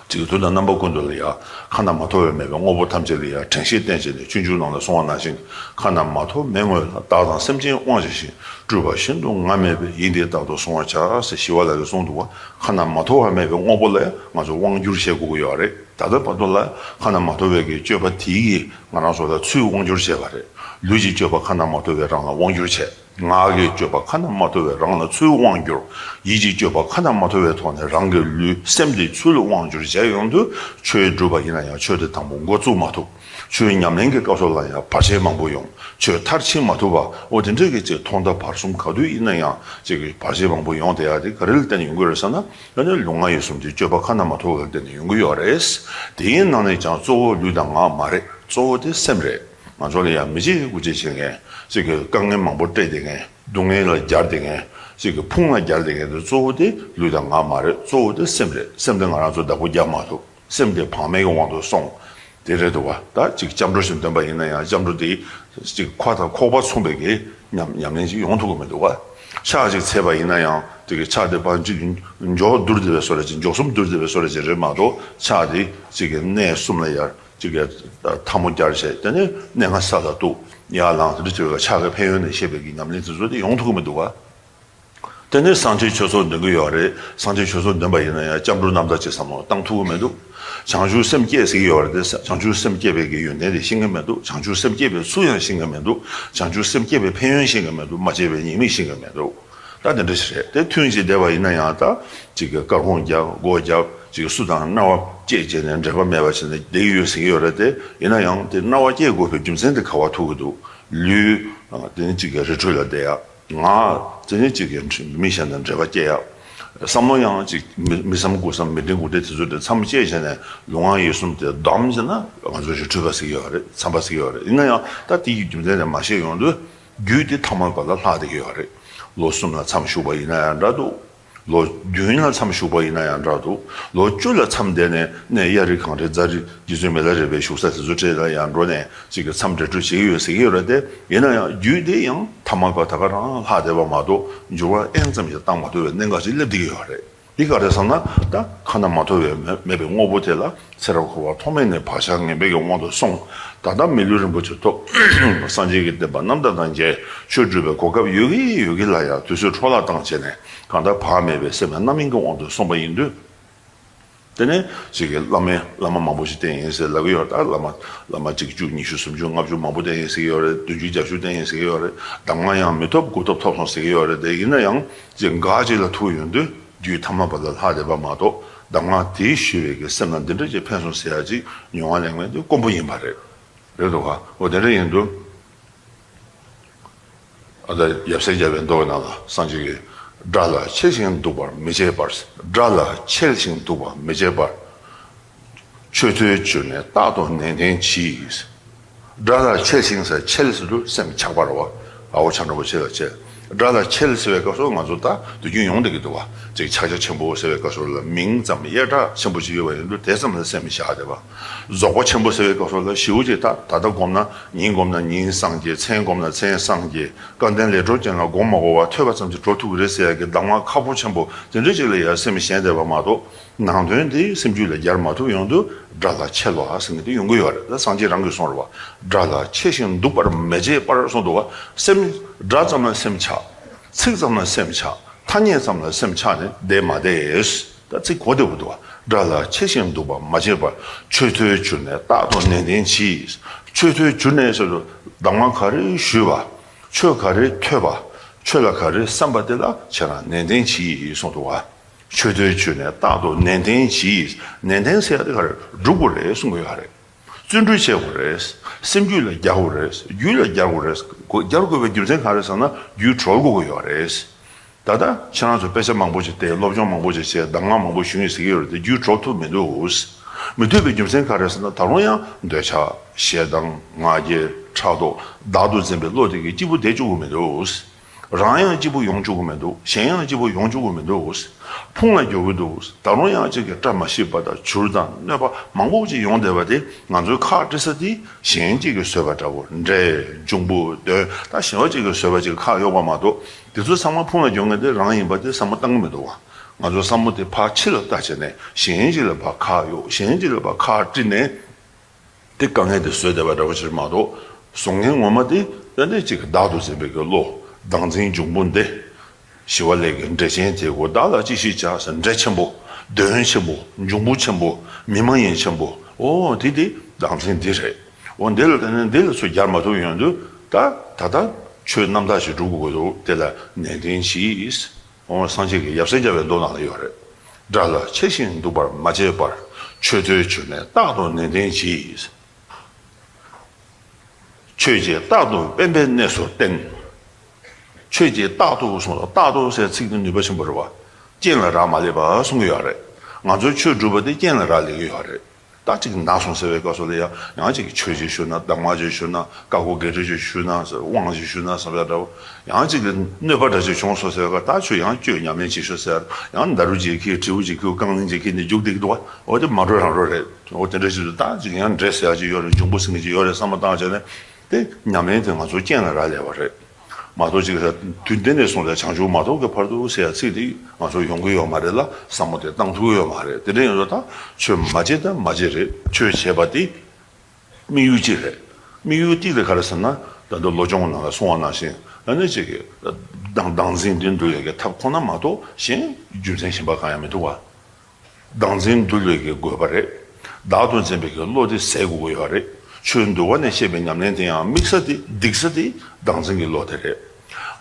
ཅིག་གི་དུས་དང་རྣམ་པ་ཀུན་ཏུ་ལ་ཡ་ཁ་ན་མ་ཐོ་བས་མེད་པའི་དངོས་པོ་ཐམས་ཅད་ལ་ཡ་དྲན་ཤེས་བསྟེན་བྱས་ནས་སྤྱོད་འཇུག་ནང་ལ་གསུངས་པ་ནང་བཞིན་ཁ་ན་མ་ཐོ་མེད་དངོས་ལ་བདག་དང་སེམས་ཅན་དབང་བྱས་ཤིང་། སྤྲུལ་པ་ཤིན་ཏུ་ང་མེད་པའི་ཡིན་དེ་རྟག་ཏུ་གཟུང་བར་བྱ་ཟེར་ཞི་བ་ལྷ་གིས་གསུངས་འདུག་བ། ཁ་ན་མ་ཐོ་བ་མེད་པའི་དངོས་པོ་ལ་ང་ཚོ་དབང་བསྒྱུར་བྱེད་དགོས་ཀྱི་ཡོད་རེད། ད་ལྟ་བར་དུ་ལ་ཁ་ན་མ་ཐོ་བའི་གི་སྤྱོད་པ་དེ་ཡིས་ང་རང་ཚོ་ལ་ཚུར་དབང་བསྒྱུར་བྱས་པ་རེད། ལུས་ཀྱི་སྤྱོད་པ་ཁ་ན་མ་ཐོ་བས་རང་ལ་དབང་བསྒྱུར་བྱས། ངག་གི་སྤྱོད་པ་ཁ་ན་མ་ཐོ་བས་རང་ལ་ཚུར་དབང་བསྒྱུར། ཡིད་ཀྱི་སྤྱོད་པ་ཁ་ན་མ་ཐོ་བའི་ཐོག་ནས་རང་གི་ལུས་སེམས་དེ་ཚུར་ལ་དབང་བསྒྱུར་བྱས་ཡོང་དུས་ཆོས་སྒྲུབ་པ་ཡིན་ན་ཡང་ཆོས་དེ་དང་པོ་འགོ་བཙུགས་མ་ཐུབ། ཆོས་ཉམས་ལེན་གྱི་སྐབས་སུ་ལ་ཡང་བར་ཆད་མང་པོ་ཡོང་། ཆོས་མཐར་ཕྱིན་མ་ཐུབ་པ། འོ་དེ་འདྲའི་གི་ཅིག་ཐོག་མཐའ་བར་གསུམ་ག་དུས་ཡིན་ན་ཡང་ཅིག་གི་བར་ཆད་མང་པོ་ཡོང་བསྡད་ཡ་དེ་ག་རེ་ལ་བརྟེན་ནས་ཡོང་གི་རེད་ཟེར་ན། ཡང་ན་ལུས་ངག་ཡིད་གསུམ་གྱི་སྤྱོད་པ་ཁ་ན་མ་ཐོ་བ་ལ་བརྟེན་ནས་ཡོང་གི་ཡོད་རེད། དེའི་ནང་ནས་ཀྱང་གཙོ་བོ་ལུས་དང་ངག་མ་རེད། གཙོ་བོ་དེ་སེམས་རེད། ང་ཚོ་ལ་ཡང་མི་བྱེད་དགུ་བྱེད་བྱེད་མཁན། ཅིག་གི་དཀའ་ངལ་མང་པོ་སྤྲད་བསྡད་མཁན། སྡུག་བསྔལ་ལ་སྦྱར་བསྡད་མཁན། ཅིག་གི་ཕུང་ལ་སྦྱར་བསྡད་མཁན་དེ་གཙོ་བོ་དེ་ལུས་དང་ངག་མ་རེད། གཙོ་བོ་དེ་སེམས་རེད། སེམས་དེ་ང་རང་ཚོ་བདག་པོ་རྒྱག་མ་ཐུབ། སེམས་དེ་བག་མེད་ཀྱི་དབང་དུ་སོང་། དེ་རེད་འདུག་བ། ད་ཅིག་སྐྱབས་འགྲོ་ཞིག་འདོན་པ་ཡིན་ན་ཡང་སྐྱབས་འགྲོ་དེ་ཅིག་ཁ་དང་ཁོག་པ་མཚུངས་པའི་གི་ཉམས་ཉམས་ལེན་ཅིག་ཡོང་ཐུབ་ཀྱི་མི་འདུག་བ། ཕྱག་ཅིག་འཚལ་བ་ཡིན་ན་ཡང་དེ་གི་ཕྱག་དེ་ཕར་ཅིག་མགྱོགས་བསྡུར་བསྡད་པའི་བཟོ་འདྲ་ཅིག་མགྱོགས་གསུམ་བསྡུར་བསྡད་པའི་བཟོ་འདྲ་ཅིག་རེད་མ་གཏོགས་ཕྱག་དེ་ཅིག་གི་གནས་གསུམ་ལ་ཡར་ཅིག་གི་ཐལ་མོ་སྦྱར་བྱས། དེ་ནས་གནས་ལྔ་ས་ལ་གཏུགས། ཡར་ལངས། དེ་འདྲ་བྱས་པའི་ཕྱག་གི་ཕན་ཡོན་ནས་བཤད་པའི་གི་ཉམས་ལེན་དེ་ཚོ་དེ་ཡོང་ཐུབ་ཀྱི་མི་འདུག་བ། དེ་ནས་སངས་རྒྱས་ཆོས་ཚོགས་འདོན་གྱི་ཡོད་རེད། སངས་རྒྱས་ཆོས་ཚོགས་འདོན་པ་ཡིན་ན་ཡང་སྐྱབས་འགྲོ་རྣམ་དག་ཅིག་བསམ་བློ་བཏང་ཐུབ་ཀྱི་མི་འདུག་བྱང་ཆུབ་སེམས་བསྐྱེད་ཟེར་གྱི་ཡོད་རེད་དེ། བྱང་ཆུབ་སེམས་བསྐྱེད་པའི་གི་ཡོན་ཏན་དེ་ཤེས་ཀྱི་མི་འདུག་བྱང་ཆུབ་སེམས་བསྐྱེད་པའི་ཚུལ་ཡང་ཤེས་ཀྱི་མི་འདུག་བྱང་ཆུབ་སེམས་བསྐྱེད་པའི་ཕན་ཡོན་ཤེས་ཀྱི་མི་འདུག་མ་སྐྱེས་པའི་ཉེས་དམིགས་ཤེས་ཀྱི་མི་འདུག་ད་དེ་འདྲ་ཞིག་རེད། དེ་ཐུན་གཅིག་བསྡད་པ་ཡིན་ན་ཡང་ད་ཅིག་གི་སྐར་ཁུང་རྒྱབ། སྒོ་རྒྱབ། ཅིག་སུ་དང་རྣ་བ་བཅད་བྱས་ནས་འབྲེལ་བ་མེད་པ་བྱས་ནས་བསྡད་ཀྱི་ཡོད་ཟེར་གྱི་ཡོད་རེད་དེ། ཡིན་ན་ཡང་དེ་རྣ་བ་བཅད་དགོས་པའི་རྒྱུ་མཚན་དེ་ག་པར་ཐུག་གི་འདུག་ལུས་དེ་ནི་ཅིག་གི་རི་ཁྲོད་ལ་བསྡད་ཡ། ང་དེ་ནི་གཅིག་གི་མི་གཞན་དང་འབྲེལ་བ་སྐྱེ་ཡ། བསམ་བློ་ཡང་གཅིག་མི་མི་བསམ་དགུ་བསམ་མི་དྲན་དགུ་དྲན་དེ་ཚོ་དེ་མཚམས་བཅད་བྱས་ནས་ལུས་ངག་ཡིད་གསུམ་དེ་བསྡམས་བྱས་ན་ང་ཚོ་རི་ཁྲོད་པ་ཟེར་གྱི་ཡོད་རེད། མཚམས་པ་ཟེར་གྱི་ཡོད་རེད། ཡིན་ན་ཡང་ད་དེ་ཡི་རྒྱུ་མཚན་དེ་མ་ཤེས་ཡོང་དུས་རྒྱུད་དེ་ཐ་མལ་པ་ལ་ལྷག་བསྡད་ཀྱི་ཡོད་རེད། ལོ་གསུམ་ལ་མཚམས་ཞུགས་པ་ཡིན་ན་ཡང་འདྲ་འདུག་ལོ་བདུན་ལ་མཚམས་ཞུགས་པ་ཡིན་ན་ཡང་འདྲ་འདུག་ལོ་བཅུ་ལ་མཚམས་བསྡད་ནས་གནས་གཡའ་རི་གངས་རི་རྫ་རི་རྗེ་བཙུན་མི་ལ་རས་པའི་བཞུགས་ས་དེ་ཚོ་འཕྲད་ལ་ཡང་འགྲོ་ནས་གཅིག་གི་མཚམས་འབྲེལ་གྲོལ་བྱེད་ཀྱི་ཡོད་ཟེར་གྱི་ཡོད་རེད་དེ། ཡིན་ན་ཡང་རྒྱུད་དེ་ཡང་ཐ་མལ་པ་ད་ག་རང་ལྷག་བསྡད་པ་མ་གཏོགས་འགྱུར་བ་ཨེན་ཙམ་ཞིག་བཏང་མ་ཐུབ་པའི་གནད་འགག་ཅིག་སླེབས་བསྡད་ཀྱི་ཡོད་རེད། འདི་ག་རེ་ཟེར་ན། ད་ཁ་ན་མ་ཐོ་བའི་མེ་མེད་པའི་དངོས་པོ་དེ་ལ་ཚེ་རབས་འཁོར་བ་ཐོག་མེད་ནས་བག་ཆགས་ངན་པའི་གི་དབང་དུ་སོང་། ད་ལྟ་མི་ལུས་རིན་པོ་ཆེ་ཐོབ། སངས་རྒྱས་ཀྱི་བསྟན་པ་རྣམ་དག་དང་མཇལ། ཆོས་སྒྲུབ་པའི་གོ་སྐབས་ཡོད་ཀྱི་ཡོད་ཀྱི་ལ་ཡང་དུས་ཚོད་འཕྲོ་བརླག་བཏང་བྱས་ནས་གང་ལྟར་བག་མེད་པའི་སེམས་ལ་རྣམ་སྨིན་གྱི་དབང་དུ་སོང་པ་ཡིན་དུས། དེ་ནས་ཅིག་གི་བླ་མའི་བླ་མ་མང་པོ་ཞིག་བསྟེན་ཡིན་ཟེར་ལབ་ཀྱི་ཡོད་རེད། ད་བླ་མ་བླ་མ་གཅིག་བཅུ་ཉི་ཤུ་སུམ་ཅུ་ལྔ་བཅུ་མང་པོ་བསྟེན་ཡིན་ཟེར་གྱི་ཡོད་རེད། བདུན་ཅུ་བརྒྱད་ཅུ་བསྟེན་ཡིན་ཟེར་གྱི་ཡོད་རེད། གདམས་ངག་ཡང་མི་ཐོབ་དགུ་ཐོབ་ཐོབ་སོང་ཟེར་གྱི་ཡོད་རེད། དེ་ཡིན་ན་ཡང་ཅིག་འགག་ཅིག་ལ་ཐུག་ཡོང་དུས་རྒྱུད་ཐ་མལ་པ་ལ་ལྷག་བསྡད་པ་མ་གཏོགས་གདམས་ངག་དེས་ཞུས་པའི་གི་སེམས་ལ་འདི་འདྲ་ཅིག་ཕན་སོང་ཟེར་ཡ་ཅིག་མྱོང་བ་ལེན་མཁན་དེ་དཀོན་པོ་ཡིན་པ་རེད། རེད་འདུག་ག་འོ་དེ་འདྲ་ཡིན་དུས། ཨ་ད་ཡབ་སྲས་བརྒྱ་པའི་མདོ་ནང་ལ་སངས་རྒྱས་ཀྱིས། དགྲ་ལ་འཆེལ་ཞིང་འདུག་པར་མི་བྱེད་པར། དགྲ་ལ་འཆེལ་ཞིང་འདུག་པར་མི་བྱེད་པར། ཆོས་ཐོས་བཅུད་ནས་རྟག་ཏུ་ནན་ཏན་གྱིས། དགྲ་ལ་འཆེལ་ཞིང་ཟེར་འཆེལ་ཟེར་དུས་སེམས་ཆགས་པ་རེད་བ། ཨ་བོ་ཆ་འགྲོ་བོ་ཆེ་ལ་འཆེལ། དགྲ་ལ་ཆེ་ལ་ཟེར་བའི་སྐབས་སུ་ང་ཚོ་ད་དུས་རྒྱུན་ཡོང་བསྡད་ཀྱི་འདུག་བ། ཅིག་ཕྱག་རྒྱ་ཆེན་པོ་ཟེར་བའི་སྐབས་སུ་ལ་མིང་ཙམ་ཡ་གྲགས་ཆེན་པོ་ཅིག་ཡོད་པ་ཡིན་དུས་དེ་ཙམ་ལ་སེམས་བཞག་བསྡད་པ། རྫོགས་པ་ཆེན་པོ་ཟེར་བའི་སྐབས་སུ་ལ་ཞེ་པོ་ཅིག་ད་ད་ལྟ་སྒོམ་ན་ཉིན་སྒོམ་ན་ཉིན་སངས་རྒྱས། མཚན་སྒོམ་ན་མཚན་སངས་རྒྱས། སྐལ་ལྡན་ལས་གྲོལ་ཅན་ལ་སྒོམ་མ་དགོས་པར་ཐོས་པ་ཙམ་གྱིས་གྲོལ་ཐུབ་ཀྱི་རེད་ཟེར་ཡ་གི་གདམས་ངག་ཁག་པོ་ཆེན་པོ་དེ་འདྲའི་ཅིག་ལ་ཡ་སེམས་ཞེན་བསྡད་པ་མ་གཏོགས། ནང་དོན་དེ་སེམས་རྒྱུད་ལ་སྦྱར་མ་ཐུབ་ཡོང་དུས་དགྲ་ལ་ཆེ་ལ་ཟེར་མཁན་དེ་ཡོང་གི་ཡོད་རེད། ད་སངས་རྒྱས་རང་གིས་གསུངས་རེད་བ། དགྲ་ལ་ཆེ་ཞིང་སྡུག་པར་མི་བྱེད་པར་གསུངས་འདུག་བ། སེམས་དགྲ་ཙམ་ལ་སེམས་ཆགས། ཚིག་ཙམ་ལ་སེམས་ཆགས། ཐ་སྙད་ཙམ་ལ་སེམས་ཆགས་ནས་བསྡད་མ་བསྡད། ད་ཚིག་གོ་བདེ་པོ་འདུག་བ། དགྲ་ལ་ཆེ་ཞིང་སྡུག་པར་མ་བྱེད་པར། ཆོས་ཐོས་གྱུར་ནས་རྟག་ཏུ་ནན་ཏན་གྱིས། ཆོས་ཐོས་གྱུར་ནས་ཟེར་དུས་གདམས་ངག་ག་རེ་ཞུས་པ། ཆོས་ག་རེ་ཐོས་པ། ཆོས་ལ་ག་རེ་བསམ་པ་དེ་ལ་ཁྱེད་རང་ནན་ཏན་གྱིས་གསུངས་འདུག་བ། ཆོས་ཐོས་གྱུར་ནས་རྟག་ཏུ་ནན་ཏན་གྱིས། ནན་ཏན་ཟེར་ཡ་དེ་ག་རེ་སྒྲུབ་དགོས་རེད་གསུང་གི་ཡོད་རེད། བརྩོན་འགྲུས་བྱེད་དགོས་རེད། སེམས་རྒྱུད་ལ་རྒྱག་དགོས་རེད། རྒྱུད་ལ་རྒྱག་དགོས་རེད། སྒོ་རྒྱག་དགོས་པའི་རྒྱུ་མཚན་ག་རེ་ཟེར་ན་རྒྱུད་གྲོལ་དགོས་ཀྱི་ཡོད་རེད། ད་ལྟ་ཁྱེད་རང་ཚོ་དཔེ་ཆ་མང་པོ་ཞིག་བལྟས། སློབ་སྦྱོང་མང་པོ་ཞིག་བྱས། གདམས་ངག་མང་པོ་ཞུས་ཡིན་ཟེར་གྱི་ཡོད་རེད་དེ་རྒྱུད་གྲོལ་ཐུབ་མི་འདུག་མི་ཐུབ་པའི་རྒྱུ་མཚན་ག་རེ་ཟེར་ན་ད་རུང་ཡང་འདོད་ཆགས་ཞེ་སྡང་ང་རྒྱལ་ཕྲག་དོག་བདག་ཏུ་འཛིན་པའི་བློ་དེ་གིས་སྐྱིད་པོ་བསྡད་བཅུག་གི་མི་འདུག་རང་ཡང་སྐྱིད་པོ་ཡོང་བཅུག་གི་མི་འདུག་གཞན་ཡང་སྐྱིད་པོ་ཡོང་བཅུག་གི་མི་འདུག་ཕུང་ལ་འགྱུར་གི་འདུག་ད་རུང་ཡང་གཅིག་གིས་བཀྲ་མ་ཤིས་པ་དང་བྱུར་དང་གནོད་པ་མང་པོ་ཅིག་ཡོང་བསྡད་པ་དེ་ང་ཚོའི་ཁག་དཀྲི་ས་དེ་གཞན་གཅིག་གིས་བཟོས་པ་འདྲ་བོ། འདྲེ་འབྱུང་པོ་གདོན་ད་གཞན་པ་གཅིག་གིས་བཟོས་པ་ཅིག་ཁག་གཡོག་པ་མ་གཏོགས་དེ་ཚོ་ཚང་མ་ཕུང་ལ་འགྱུར་མཁན་དེ་རང་ཡིན་པ་དེ་བསམ་བློ་བཏང་གི་མི་འདུག་བ། ང་ཚོའི་བསམ་བློ་དེ་ཕར་ཕྱི་ལ་ལྟ་བྱས་ནས་གཞན་གཅིག་ལ་ཕར་ཁག་གཡོག་གཞན་གཅིག་ལ་ཕར་ཁག་དཀྲི་ནས། དེ་དཀའ་ངལ་དེ་བཟོས་བསྡད་པ་འདྲ་བོ་ཅིག་རེད་མ་གཏོགས། བཟོ་མཁན་ངོ་མ་དེ་ཏན་ཏན་གཅིག་གི་བདག་ཏུ་འཛིན་པའི་གི་བློ། བདག་འཛིན་འབྱུང་པོ་འདི། ཞི་བ་ལྷས་ཀྱི་འདྲེ་ཆེན་དེ་གོ་བདག་ལ་ཅི་ཞིག་བྱ་ཟེར། འདྲེ་ཆེན་པོ། གདོན་ཆེན་པོ། འབྱུང་པོ་ཆེན་པོ། མི་མ་ཡིན་ཆེན་པོ། ཨོ་དེ་དེ་བདག་འཛིན་འདི་རེད། ཨོ་འདི་ལ་བརྟེན་ནས་འདི་ལ་ཚུར་སྦྱར་མ་ཐུབ་ཡོང་དུས་ད་ད་ལྟ་ཆོས་རྣམ་དག་ཞིག་སྒྲུབ་དགོས་འདུག་དེ་ལ་ནན་ཏན་གྱིས། འོ་སངས་རྒྱས་ཀྱི་ཡབ་སྲས་མཇལ་བའི་མདོ་ནང་ལ་ཡོད་རེད། དགྲ་ལ་ཆེ་ཞིང་སྡུག་པར་མ་བྱེད་པར། ཆོས་ཐོས་གྱུར་ནས་རྟག་ཏུ་ནན་ཏན་གྱིས། ཆོས་ཀྱིས་རྟག་ཏུ་དབེན་པའི་གནས་སུ་བསྟེན། ཆོས་ཀྱིས་རྟག་ཏུ་གསུངས་ལ་རྟག་ཏུ་ཟེར་ཚིག་འདི་ནུས་པ་ཆེན་པོ་རེད་བ། རྐྱེན་ལ་རག་མ་ལས་པ་གསུང་གི་ཡོད་རེད། ང་ཚོའི་ཆོས་སྒྲུབ་པ་དེ་རྐྱེན་ལ་རག་ལས་ཀྱི་ཡོད་རེད། ད་ཅིག་ན་སོང་ཟེར་བའི་སྐབས་སུ་ལ་ཡང་ཡང་ཅིག་ཆོས་ཅིག་ཞུ་ན་གདམས་ངག་ཅིག་ཞུ་ན་བཀའ་བསྒོ་བགེགས་སྐྲོད་ཅིག་ཞུ་ན་ཟེར་དབང་ཅིག་ཞུ་ན་བསམ་ཡ་འདྲ་བོ། ཡང་ཅིག་གནོད་པ་འདྲ་ཅིག་བྱུང་སོང་ཟེར་བ་ད་ཆོས་ཡང་བཅོས་ཉམས་ལེན་ཅིག་ཞུ་ཟེར་ཡང་ཌཱ་རུ་ཅིག་ཁྱེར་དྲིལ་བུ་ཅིག་ཁྱེར་རྐང་གླིང་ཅིག་ཁྱེར་ནས་རྒྱུག་བསྡད་ཀྱི་འདུག་བ། འོ་དེ་མ་འགྲོ་རང་འགྲོ་རེད། འོ་དེ་འདྲ་ཞིག་ཏུ་ད་ཅིག་ཡང་འདྲེ་ཟེར་ཡ་ཅིག་ཡོད་རེད། འབྱུང་པོ་ཟེར་མཁན་ཅིག་ཡོད་རེད་བསམ་བློ་བཏང་བྱས་ནས་དེ་ཉམས་ལེན་དེ་ང་ཚོ་རྐྱེན་ལ་རག་ལས་པ་རེད། མ་གཏོགས་ཅིག་དུས་འདི་ནས་བཟུང་སྟེ་བྱང་ཆུབ་མ་ཐོབ་ཀྱི་བར་དུ་ཟེར་ཡ་ཚིག་དེ་ང་ཚོ་ཡོང་གི་ཡོད་མ་རེད་ལ་བསམ་བློ་དེ་བཏང་ཐུབ་ཀྱི་ཡོད་མ་རེད། དེ་འདྲ་ཡིན་དུས་ད་ཆོས་མ་བྱེད་ད་མ་བྱེད་རེད། ཆོས་བྱེད་པ་དེ་དམིགས་ཡུལ་གཅིག་རེད། དམིགས་ཡུལ་གཅིག་དེ་ག་རེ་ཟེར་ན་ད་ལྟ་བློ་སྦྱོང་ནང་ལ་གསུངས་པ་ནང་བཞིན་ཨ་ནི་ཅིག་གི་བདག་བདག་འཛིན་འདི་འདུལ་བའི་གི་ཐབས་ཁོ་ན་མ་གཏོགས་གཞན་རྒྱུ་མཚན་གཞན་པ་གང་ཡང་མི་འདུག་བ། བདག་འཛིན་འདུལ་བའི་གི་དགོས་པ་རེད། བདག་ཏུ་འཛིན་པའི་གི་བློ་དེ་ཟད་དགོས་ཀྱི་ཡོད་རེད། ཆོས་འདུལ་བ་ནས་བཤད་པའི་ཉམས་ལེན་དེ་ཡང་དམིགས་ས་དེ་སྡིགས་ས་དེ་བདག་འཛིན་གྱི་བློ་དེ་རེད།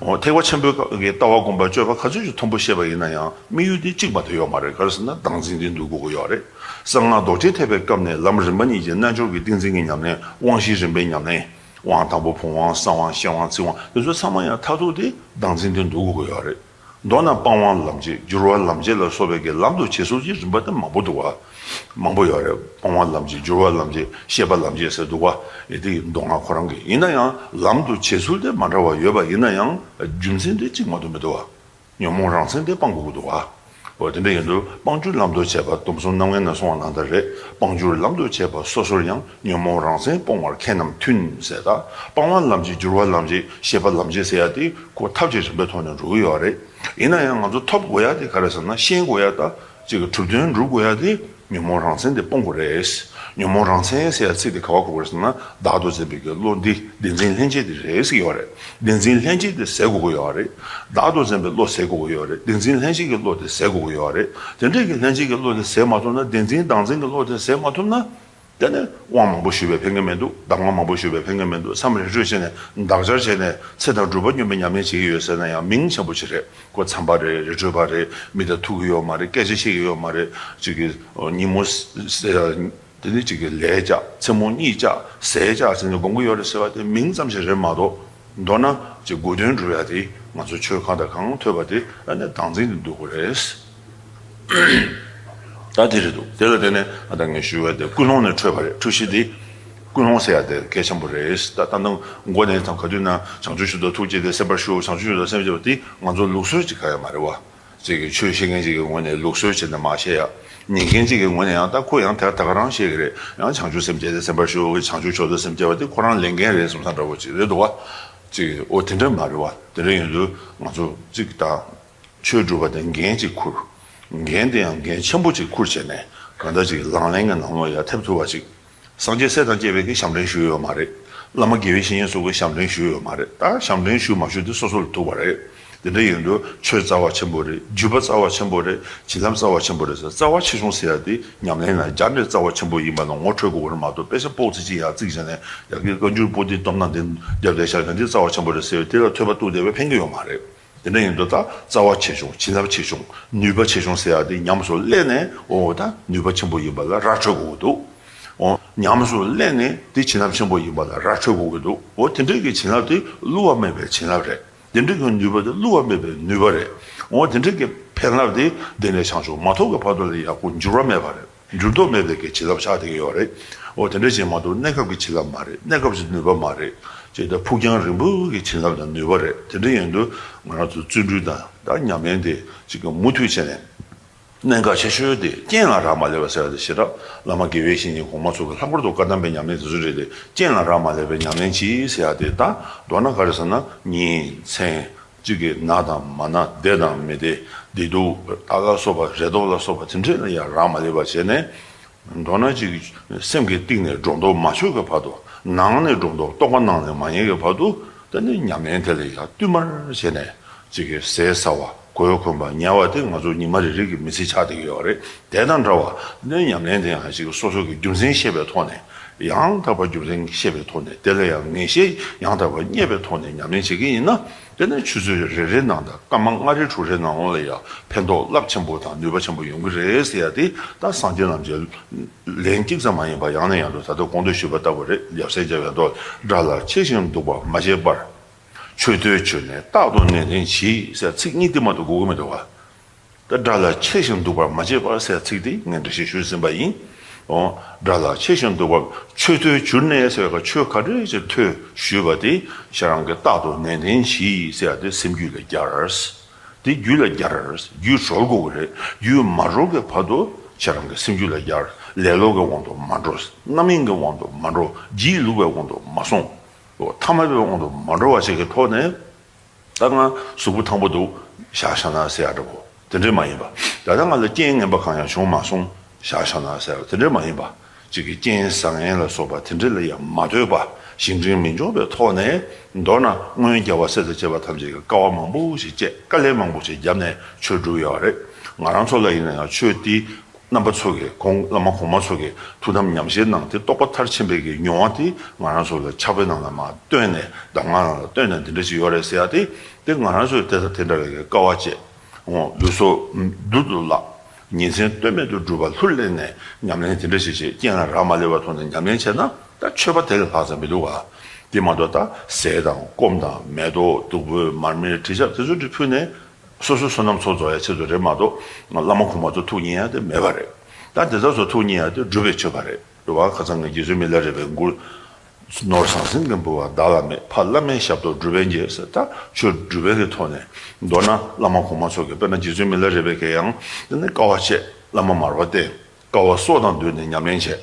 འོ་ཐེག་པ་ཆེན་པོའི་གི་ལྟ་བ་སྒོམ་པ་སྤྱོད་པ་ག་ཚོད་ཅིག་མཐོན་པོ་བཤད་པ་ཡིན་ན་ཡང་དམིགས་ཡུལ་དེ་གཅིག་མ་གཏོགས་ཡོད་མ་རེད། ག་རེ་ཟེར་ན་བདག་འཛིན་དེ་འདུལ་དགོས་ཀྱི་ཡོད་རེད། གསང་སྔགས་རྡོ་རྗེ་ཐེག་པའི་སྐབས་ནས་ལམ་རིམ་པ་གཉིས་ཀྱི་རྣལ་འབྱོར་གྱི་ཏིང་འཛིན་གྱི་ཉམས་ལེན། དབང་བཞིའི་རིམ་པའི་ཉམས་ལེན། དབང་དང་པོ་བུམ་དབང་གསང་དབང་ཤེར་དབང་ཚིག་དབང་དེ་ཚོ་ཚང་མ་ཡང་མཐར་ཐུག་དེ་བདག་འཛིན་དེ་འདུལ་དགོས་ཀྱི་ཡོད་རེད། མདོར་ན་སྤང་བ་ལམ་བྱེད་སྦྱོར་བ་ལམ་བྱེད་ལ་སོགས་པའི་གི་ལམ་དུ་བྱེད་ཚུལ་གྱི་རིམ་པ་དེ་མང་པོ་འདུག་བ། མང་པོ་ཡོད་རེད། སྤང་བ་ལམ་བྱེད་སྦྱོར་བ་ལམ་བྱེད་ཤེས་པ་ལམ་བྱེད་ཟེར་འདུག་བ། ཨེ་དེ་མདོ་སྔགས་ཁོ་རང་གི་ཡིན་ན་ཡང་ལམ་དུ་བྱེད་ཚུལ་དེ་མ་འདྲ་བ་ཡོད་པ་ཡིན་ན་ཡང་རྒྱུ་མཚན་དེ་གཅིག་མ་གཏོགས་མི་འདུག་བ། ཉོན་མོངས་རང་མཚན་དེ་སྤང་དགོས་ཀྱི་འདུག་བ། འོ་དེ་འདྲ་ཡིན་དུས་སྤང་བྱར་ལམ་དུ་བྱེད་པ་སྡོམ་གསུམ་རྣམ་ངེས་ན་གསུངས་པ་ནང་ལྟར་རེད། སྤང་བྱར་ལམ་དུ་བྱེད་པ་སོ་སོར་ཡང་། ཉོན་མོངས་རང་མཚན་སྤོང་བར་མཁས་རྣམས་མཐུན་ཟེར། ད་སྤང་བ་ལམ་བྱེད་སྦྱོར་བ་ལམ་བྱེད་ཤེས་པ་ལམ་བྱེད་ཟེར་ཡ་དེ་ཁོ་ཐབས་ཀྱི་རིམ་པའི་ཐོག་ནས་འགྲོ་གི་ཡོད་རེད། ཡིན་ན་ཡང་ང་ཚོ་ཐོབ་དགོས་ཡ་དེ་ག་རེ་ཟེར་ན་ཤེས་དགོས་ཡ་ད་ཅིག་གི་གྲུབ་དོན་སྒྲུབ་དགོས་ཡ་དེ་ཉོན་མོངས་རང་མཚན་དེ་སྤོང་དགོས་རེད། ཉོན་མོངས་རང་མཚན་ཟེར་ཡ་ཚིག་དེ་ག་བ་གོ་དགོས་རེད་ཟེར་ན་བདག་ཏུ་འཛིན་པའི་གི་བློ་འདི་བདེན་འཛིན་ལྷན་སྐྱེས་དེ་རེད་ཟེར་གི་ཡོད་རེད། བདེན་འཛིན་ལྷན་སྐྱེས་དེ་ཟད་དགོས་ཀྱི་ཡོད་རེད། བདག་ཏུ་འཛིན་པའི་བློ་ཟད་དགོས་ཀྱི་ཡོད་རེད། བདེན་འཛིན་ལྷན་སྐྱེས་ཀྱི་བློ་དེ་ཟད་དགོས་ཀྱི་ཡོད་རེད། དེ་འདྲས་ཀྱི་ལྷན་སྐྱེས་ཀྱི་བློ་དེ་ཟད་མ་ཐུབ་ན་བདེན་འཛིན་བདག་འཛིན་གྱི་བློ་དེ་ཟད་མ་ཐུབ་ན། དེ་ནས་དབང་མང་པོ་ཞུས་པས་ཕན་གྱི་མི་འདུག་གདམས་ངག་མང་པོ་ཞུས་པས་ཕན་གྱི་མི་འདུག་མཚམས་རེ་ཧྲིལ་བྱས་ནས་འདག་སྦྱར་བྱས་ནས་ཚེ་དང་སྒྲུབ་པ་སྙོམས་པའི་ཉམས་ལེན་བྱེད་ཀྱི་ཡོད་ཟེར་ན་ཡང་མིང་ཆེན་པོ་ཅིག་རེད། ཁོ་མཚམས་པ་རེད། རི་ཁྲོད་པ་རེད། མི་དང་ཐུག་གི་ཡོད་མ་རེད། སྐད་ཆ་བཤད་ཀྱི་ཡོད་མ་རེད། ཅིག་གི་ཉིན་མོ་ཟེར་ཡ་དེ་ནི་ཅིག་གི་ལས་བྱ། མཚན་མོ་གཉིད་བྱ། ཟས་བྱ་ཟེར་ནས་སྒོམ་གྱི་ཡོད་རེད་ཟེར་བ་དེ་མིང་ཙམ་ཞིག་རེད་མ་གཏོགས། མདོར་ན་ཅིག་དགོས་དོན་སྒྲུབ་ཡ་དེ་ང་ཚོ་ཆོས་གང་དང་གང་ཐོས་པ་དེ་ཨ་ནི་བདག་འཛིན་དུ་འདུག་གི་རེད། ད་དེ་རེད་འདུག་དེ་ལ་བརྟེན་ནས་ཨ་ད་ངས་ཞུ་བ་དེ་ཀུན་སློང་ནས་འཕྲོས་པ་རེད། འཁྲུལ་གཞི་དེ་ ཀུན་སློང་ཟེར་ཡ་དེ་གལ་ཆེན་པོ་རེད། ད་ལྟ་ནང་མགོ་ནས་དང་ག་དུས་ན་བྱང་ཆུབ་མཆོག་ཏུ་ཐུགས་བསྐྱེད་དེ་སེམས་པར་ཞུ། བྱང་ཆུབ་མཆོག་ཏུ་སེམས་བསྐྱེད་པ་དེ་ང་ཚོ་ལུགས་སྲོལ་ཅིག་ག་ཡ་མ་རེད་བ། ཅིག་གི་ཆོས་ཤེས་མཁན་ཅིག་གི་ངོས་ནས་ལུགས་སྲོལ་བྱས་ནས་མ་བཤད་ཡ། ཉན་མཁན་ཅིག་གི་ངོས་ནས་ཡང་ད་ཁོ་ཡང་དེ་ད་ག་རང་བཤད་གི་རེད། ཡང་བྱང་ཆུབ་སེམས་བསྐྱེད་དེ་སེམས་པར་ཞུ། བྱང་ཆུབ་མཆོག་ཏུ་སེམས་བསྐྱེད་པ་དེ་ཁོ་རང་ལས་འགན་རེད་བསམ་བསམ་འདྲ་བོ་ཅིག་རེད་འདུག་བ། ཅིག་ཨོ་དེ་འདྲ་མ་རེད་བ། དེ་འདྲ་ཡིན་དུས་ང་ཚོ་ཅིག་ད་ཆོས་སྒྲུབ་པ་དེ་འགན་ཅིག་འཁུར། འགན་དེ་ཡང་འགན་ཆེན་པོ་ཅིག་འཁུར་བྱས་ནས་གང་ལྟར་ཅིག་ལག་ལེན་གྱི་ནང་ལོགས་ཡར་ཐེབས་ཐུབ་པ་ཅིག་སངས་རྒྱས་སྲས་དང་བཅས་པའི་གི་ཞབས་འདྲེན་ཞུས་ཡོད་མ་རེད། བླ་མ་དགེ་བའི་བཤེས་གཉེན་སོགས་ཀྱི་ཞབས་འདྲེན་ཞུས་ཡོད་མ་རེད། ད་ཞབས་འདྲེན་ཞུས་མ་ཞུས་དེ་སོ་སོ་ལ་ཐུག་པ་རེད། དེ་འདྲ་ཡིན་དུས་ཆོས་རྩ་བ་ཆེན་པོ་རེད། བརྒྱུད་པ་རྩ་བ་ཆེན་པོ་རེད། བྱིན་རླབས་རྩ་བ་ཆེན་པོ་རེད་ཟེར། རྩ་བ་ཆེ་ཆུང་ཟེར་ཡ་དེ་ཉམས་ལེན་ལ་སྦྱར་ནས་རྩ་བ་ཆེན་པོ་ཡིན་པ་ལ་ངོ་འཕྲོད་དགོས་པ་རེད་མ་གཏོགས། དཔེ་ཆ་པོ་ཙི་ཅིག་ཡར་བརྩིགས་བྱས་ནས་ཡ་གི་བཀའ་འགྱུར་པོ་ཏི་སྟོབས་ན་དེ་རྒྱབ་བསྡད་བཞག་ན་འདི་རྩ་བ་ཆེན་པོ་རེད་ཟེར་བའི་དེ་ལ་ཐོས་པ་གཏུགས་བསྡད་པས་ཕན་གྱི་ཡོད་མ་རེད། དེ་འདྲ་ཡིན་དུས་ད་རྩ་བ་ཆེ་ཆུང་། བྱིན་རླབས་ཆེ་ཆུང་། ནུས་པ་ཆེ་ཆུང་ཟེར་ཡ་དེ་ཉམས་སུ་བླངས་ནས་འོ་ད་ནུས་པ་ཆེན་པོ་ཡིན་པ་ལ་ར་འཕྲོད་དགོས་ཀྱི་འདུག་འོ་ཉམས་སུ་བླངས་ནས་དེ་བྱིན་རླབས་ཆེན་པོ་ཡིན་པ་ལ་ར་འཕྲོད་དགོས་ཀྱི་འདུག་འོ་དེ་འདྲ་གི་བྱིན་རླབས་དེ་བསླུ་བ་མེད་པའི་བྱིན་རླབས་རེད། དེ་འདྲ་གི་ནུས་པ་དེ་བསླུ་བ་མེད་པའི་ནུས་པ་རེད། འོ་དེ་འདྲ་གི་ཕན་རླབས་དེ་འདི་ནས་བྱང་ཆུབ་མ་ཐོབ་ཀྱི་བར་དུ་ལ་ཡག་པོ་འགྱུར་བ་མེད་པ་རེད། འགྱུར་ལྡོག་མེད་པའི་གི་བྱིན་རླབས་ཆགས་བསྡད་ཀྱི་ཡོད་རེད། འོ་དེ་འདྲ་ཅིག་མ་གཏོགས་གནས་སྐབས་ཀྱི་བྱིན་རླབས་མ་རེད། གནས་སྐབས་ཀྱི་ནུས་པ་མ་རེད། ཅེས་ད་ཕུགས་རྒྱང་རིང་པོའི་གི་བྱིན་རླབས་དང་ནུས་པ་རེད། དེ་འདྲ་ཡིན་དུས་ང་རང་ཚོ་བརྩོན་འགྲུས་དང་ད་ཉམས་ལེན་དེ་ཅིག་གི་མུ་མཐུད་བྱས་ནས། གནད་འགག་ཆེ་ཤོས་དེ་རྐྱེན་ལ་རག་མ་ལས་པ་ཟེར་བ་དེ་ཞེ་དྲག་བླ་མ་དགེ་བའི་བཤེས་གཉེན་གོང་མ་ཚོ་གི་ལྷག་པར་དུ་བཀའ་གདམས་པའི་ཉམས་ལེན་དེ་ཚོ་རེད་དེ། རྐྱེན་ལ་རག་མ་ལས་པའི་ཉམས་ལེན་གྱིས་ཟེར་ཡ་དེ་ད་མདོར་ན་ག་རེ་ཟེར་ན་ཉིན་མཚན། གཅིག་གིས་ན་དང་མ་ན། བདེ་དང་མི་བདེ། བདེ་སྡུག་ལ་སོགས་པ། རེ་དོགས་ལ་སོགས་པ་དེ་འདྲས་ལ་ཡང་རག་མ་ལས་པ་བྱས་ནས། མདོར་ན་ཅིག་སེམས་ཀྱི་གཏིང་ནས་སྒྲོ་འདོགས་མ་ཆོད་ཀྱི་བར་དུ། ནང་ནས་སྒྲོ་འདོགས། རྟོག་པ་ནང་ནས་མ་ཡལ་གྱི་བར་དུ། དེ་ནས་ཉམས་ལེན་དེ་ལ་ཡང་བསྟུད་མར་བྱས་ནས་ཅིག་གི་ཟས་ཟ་བ། གོས་གོན་པ། ཉལ་བ་དེ་ང་ཚོ་ཉི་མ་རེ་རེ་གི་མི་ཚེ་ཆགས་བསྡད་ཀྱི་ཡོད་རེད། དེ་དང་འདྲ་བ་ནས་ཉམས་ལེན་དེ་ཡང་ཅིག་སོ་སོ་གི་རྒྱུ་མཚན་ཤེས་པའི་ཐོག་ནས། ཡང་དག་པ་རྒྱུ་མཚན་ཤེས་པའི་ཐོག་ནས། དེ་ལ་ཡང་ངེས་ཤེས་ཡང་དག་པ་རྙེད་པའི་ཐོག་ནས་ཉམས་ལེན་བྱེད་ཀྱི་ཡིན་ན། དེ་ནས་ཆུ་ཚོད་རེ་རེའི་ནང་དང་སྐར་མ་ལྔ་རེ་དྲུག་རེའི་ནང་ལོགས་ལ་ཡང་ཕན་ཐོགས་རླབས་ཆེན་པོ་དང་ནུས་པ་ཆེན་པོ་ཡོང་གི་རེད་ཟེར་ཡ་དེ་ད་སངས་རྒྱས་རྣམས་ཀྱི་ལན་གཅིག་ཙམ་མ་ཡིན་པར་ཡང་ནས་ཡང་དུ་ད་ལྟ་གོང་དུ་ཞུས་པ་ལྟ་བུ་རེད། ཡབ་སྲས་མཇལ་བའི་མདོ། དགྲ་ལ་ཆས་ཤིང་འདུག་པར་མ་བྱེད་པར། མཆོད་བསྟོད་བྱོས་ནས་རྟག་ཏུ་ནན་ཏན་གྱིས་ཟེར་ཚིག་གཉིས་དེ་མ་གཏོགས་གོ་གི་མི་འདུག་བ། ད་དགྲ་ལ་ཆས་ཤིང་འདུག་པར་མ་བྱེད་པར་ཟེར་ཚིག་དེ་ངས་འགྲེལ་བཤད་ཞུས་ཟིན་པ་ཡིན། འོ། དགྲ་ལ་ཆས་ཤིང་འདུག་པར། མཆོད་བསྟོད་བྱོས་ནས་ཟེར་བའི་ཆོས་ག་འདྲ་ཞིག་ཐོས་ཞུས་པ་དེ་ཁྱེད་རང་གིས་རྟག་ཏུ་ནན་ཏན་གྱིས་ཟེར་ཡ་དེ་སེམས་རྒྱུད་ལ་སྦྱར། དེ་རྒྱུད་ལ་སྦྱར། རྒྱུད་གྲོལ་དགོས་ཀྱི་རེད། རྒྱུད་མ་གྲོལ་གྱི་བར་དུ་ཁྱེད་རང་གི་སེམས་རྒྱུད་ལ་སྦྱར། ལེ་ལོ་གི་དབང་དུ་མ་འགྲོ། རྣམ་གཡེང་གི་དབང་དུ་མ་འགྲོ། སྒྱིད་ལུག་པའི་དབང་དུ་མ་སོང་། འོ། ཐ་མལ་པའི་དབང་དུ་མ་འགྲོ་བ་ཞིག་གི་ཐོག་ནས། ད་ང་གཟུགས་པོ་ཐང་པོ་འདུག་བཞག་བཞག་ན་ཟེར་ཡ་འདྲ་པོ་དེ་འདྲས་མ་ཡིན་པ། ད་ལྟ་ང་ལ་རྐྱེན་ངན་པ་གང་ཡང་བྱུང་མ་སོང་། བཞག་བཞག་ན་ཟེར་ཡ་དེ་འདྲས་མ་ཡིན་པ། གཅིག་གི་རྐྱེན་བཟང་ངན་ལ་སོགས་པ་དེ་འདྲས་ལ་ཡང་མ་ལྟོས་པ། གཞན་དྲིང་མི་འཇོག་པའི་ཐོག་ནས། མདོར་ན་སྔོན་རྒྱལ་བ་སྲས་དང་བཅས་པ་ཐམས་ཅད་ཀྱིས་དཀའ་བ་མང་པོ་ཞིག་སྤྱད། དཀའ་ལས་མང་པོ་ཞིག་བརྒྱབ་ནས་ཆོས་བསྒྲུབས་ཡོད་རེད། ང་རང་ཚོ་ལ་ཡིན་ན་ཡང་ཆོས་འདི། རྣམ་པ་ཚོ་གིས་གོང་བླ་མ་གོང་མ་ཚོ་གིས་ཐུགས་དམ་ཉམས་བཞེས་གནང་སྟེ་རྟོགས་པ་མཐར་ཕྱིན་པའི་གི་མྱོང་བ་དེ་ང་རང་ཚོ་ལ་ཕྱག་དཔེ་ནང་ལ་མར་བཏོན་ནས། གདམས་ངག་ནང་ལ་བཏོན་ནས་འདི་འདྲ་ཞིག་ཡོད་རེད་ཟེར་ཡ་དེ། དེ་ང་རང་ཚོས་དེ་དང་དེ་འདྲ་བའི་གི་དཀའ་བ་སྤྱད། འོ། ལུས་སྲོག་རྡུལ་དུ་བརླག་ཉིན་མཚན་ལྟོས་མེད་དུ་སྒྲུབ་པ་ལྷུར་ལེན་ནས་ཉམས་ལེན་དེ་འདྲ་ཞིག་བྱེད། རྐྱེན་ལ་རག་མ་ལས་པ་ཐོག་ནས་ཉམས་ལེན་བྱས་ན་ད་མཆོད་པ་དེ་ལས་ལྷག་ཙམ་མི་འདུག་ག་དེ་མ་གཏོགས་ད་ཟས་དང་སྐོམ་དང་མེ་ཏོག་བདུག་སྤོས་མར་མེ་དྲི་ཆབ་དེ་ཚོ་འདྲ་ཕུལ་ནས། སོ་སོའི་བསོད་ནམས་ཚོགས་རྫོགས་ཡ་ཆེད་དུ་རེད་མ་གཏོགས། བླ་མ་གོང་མ་ཚོ་ཐུགས་མཉེས་ཡ་དེ་མེད་པ་རེད། ད་དེ་དག་ཚོ་ཐུགས་མཉེས་ཡ་དེ་སྒྲུབ་པའི་མཆོད་པ་རེད། སྒྲུབ་པ་ཁ་སང་གི་རྗེ་བཙུན་མི་ལ་རས་པའི་མགུར། ནོར་ཟང་ཟིང་གི་འབུལ་བ་བདག་ལ་མེད། ཕ་བླ་མའི་ཞབས་ཏོག་སྒྲུབ་པས་འཇལ་ཟེར། ད་ཆོས་སྒྲུབ་པའི་གི་ཐོག་ནས། མདོར་ན་བླ་མ་གོང་མ་ཚོ་གི། དཔེར་ན་རྗེ་བཙུན་མི་ལ་རས་པའི་གི་ཡང་དེ་ནི་དཀའ་བ་སྤྱད། བླ་མ་མར་པ་བསྟེན། དཀའ་བ་སྲོག་དང་བསྡོས་ནས་ཉམས་ལེན་བྱས།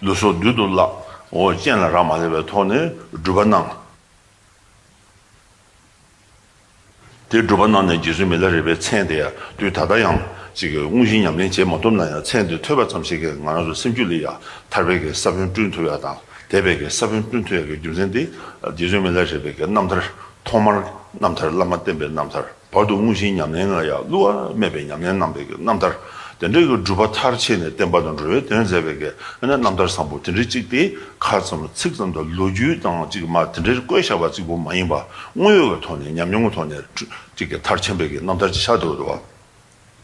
ལུས་སྲོག་རྡུལ་དུ་བརླག་འོ། རྐྱེན་ལ་རག་མ་ལས་པའི་ཐོག་ནས་སྒྲུབ་པ་གནང་། དེ་སྒྲུབ་པ་གནང་ནས་རྗེ་བཙུན་མི་ལ་རས་པའི་མཚན་དེ་ཡང་དུས་ད་ལྟ་ཡང་ཅིག་གི་དངོས་གཞི་ཉམས་ལེན་བྱེད་མ་ཐུབ་ན་ཡང་མཚན་དེ་ཐོས་པ་ཙམ་ཞིག་གིས་ང་རང་ཚོ་སེམས་རྒྱུད་ལ་ཡང་ཐར་པའི་གི་ས་བོན་བསྐྲུན་ཐུབ་ཡ་དང་། དད་པའི་གི་ས་བོན་བསྐྲུན་ཐུབ་ཡ་གི་རྒྱུ་མཚན་དེ་རྗེ་བཙུན་མི་ལ་རས་པའི་གི་རྣམ་ཐར། ཐོག་མར་རྣམ་ཐར་བླ་མ་བསྟེན་པའི་རྣམ་ཐར། བར་དུ་དངོས་གཞིའི་ཉམས་ལེན་ལ་ཡང་བསླུ་བ་མེད་པའི་ཉམས་ལེན་གནང་བའི་གི་རྣམ་ཐར། དེ་འདྲའི་གི་སྒྲུབ་པ་མཐར་ཕྱིན་ནས་བསྟན་པ་དང་འགྲོ་བའི་དོན་མཛད་པའི་གི་རྣམ་ཐར་བཟང་པོ་དེ་འདྲའི་གཅིག་དེ་ཁ་ཙམ་ཚིག་ཙམ་དང་ལོ་རྒྱུས་དང་གཅིག་མ་དེ་འདྲའི་བཀོད་བཞག་པ་གཅིག་པུ་མ་ཡིན་པ། དངོས་ཡོད་ཀྱི་ཐོག་ནས་ཉམས་མྱོང་གི་ཐོག་ནས་གཅིག་གི་མཐར་ཕྱིན་པའི་གི་རྣམ་ཐར་ཅིག་ཆགས་འདུག་འདུག་བ།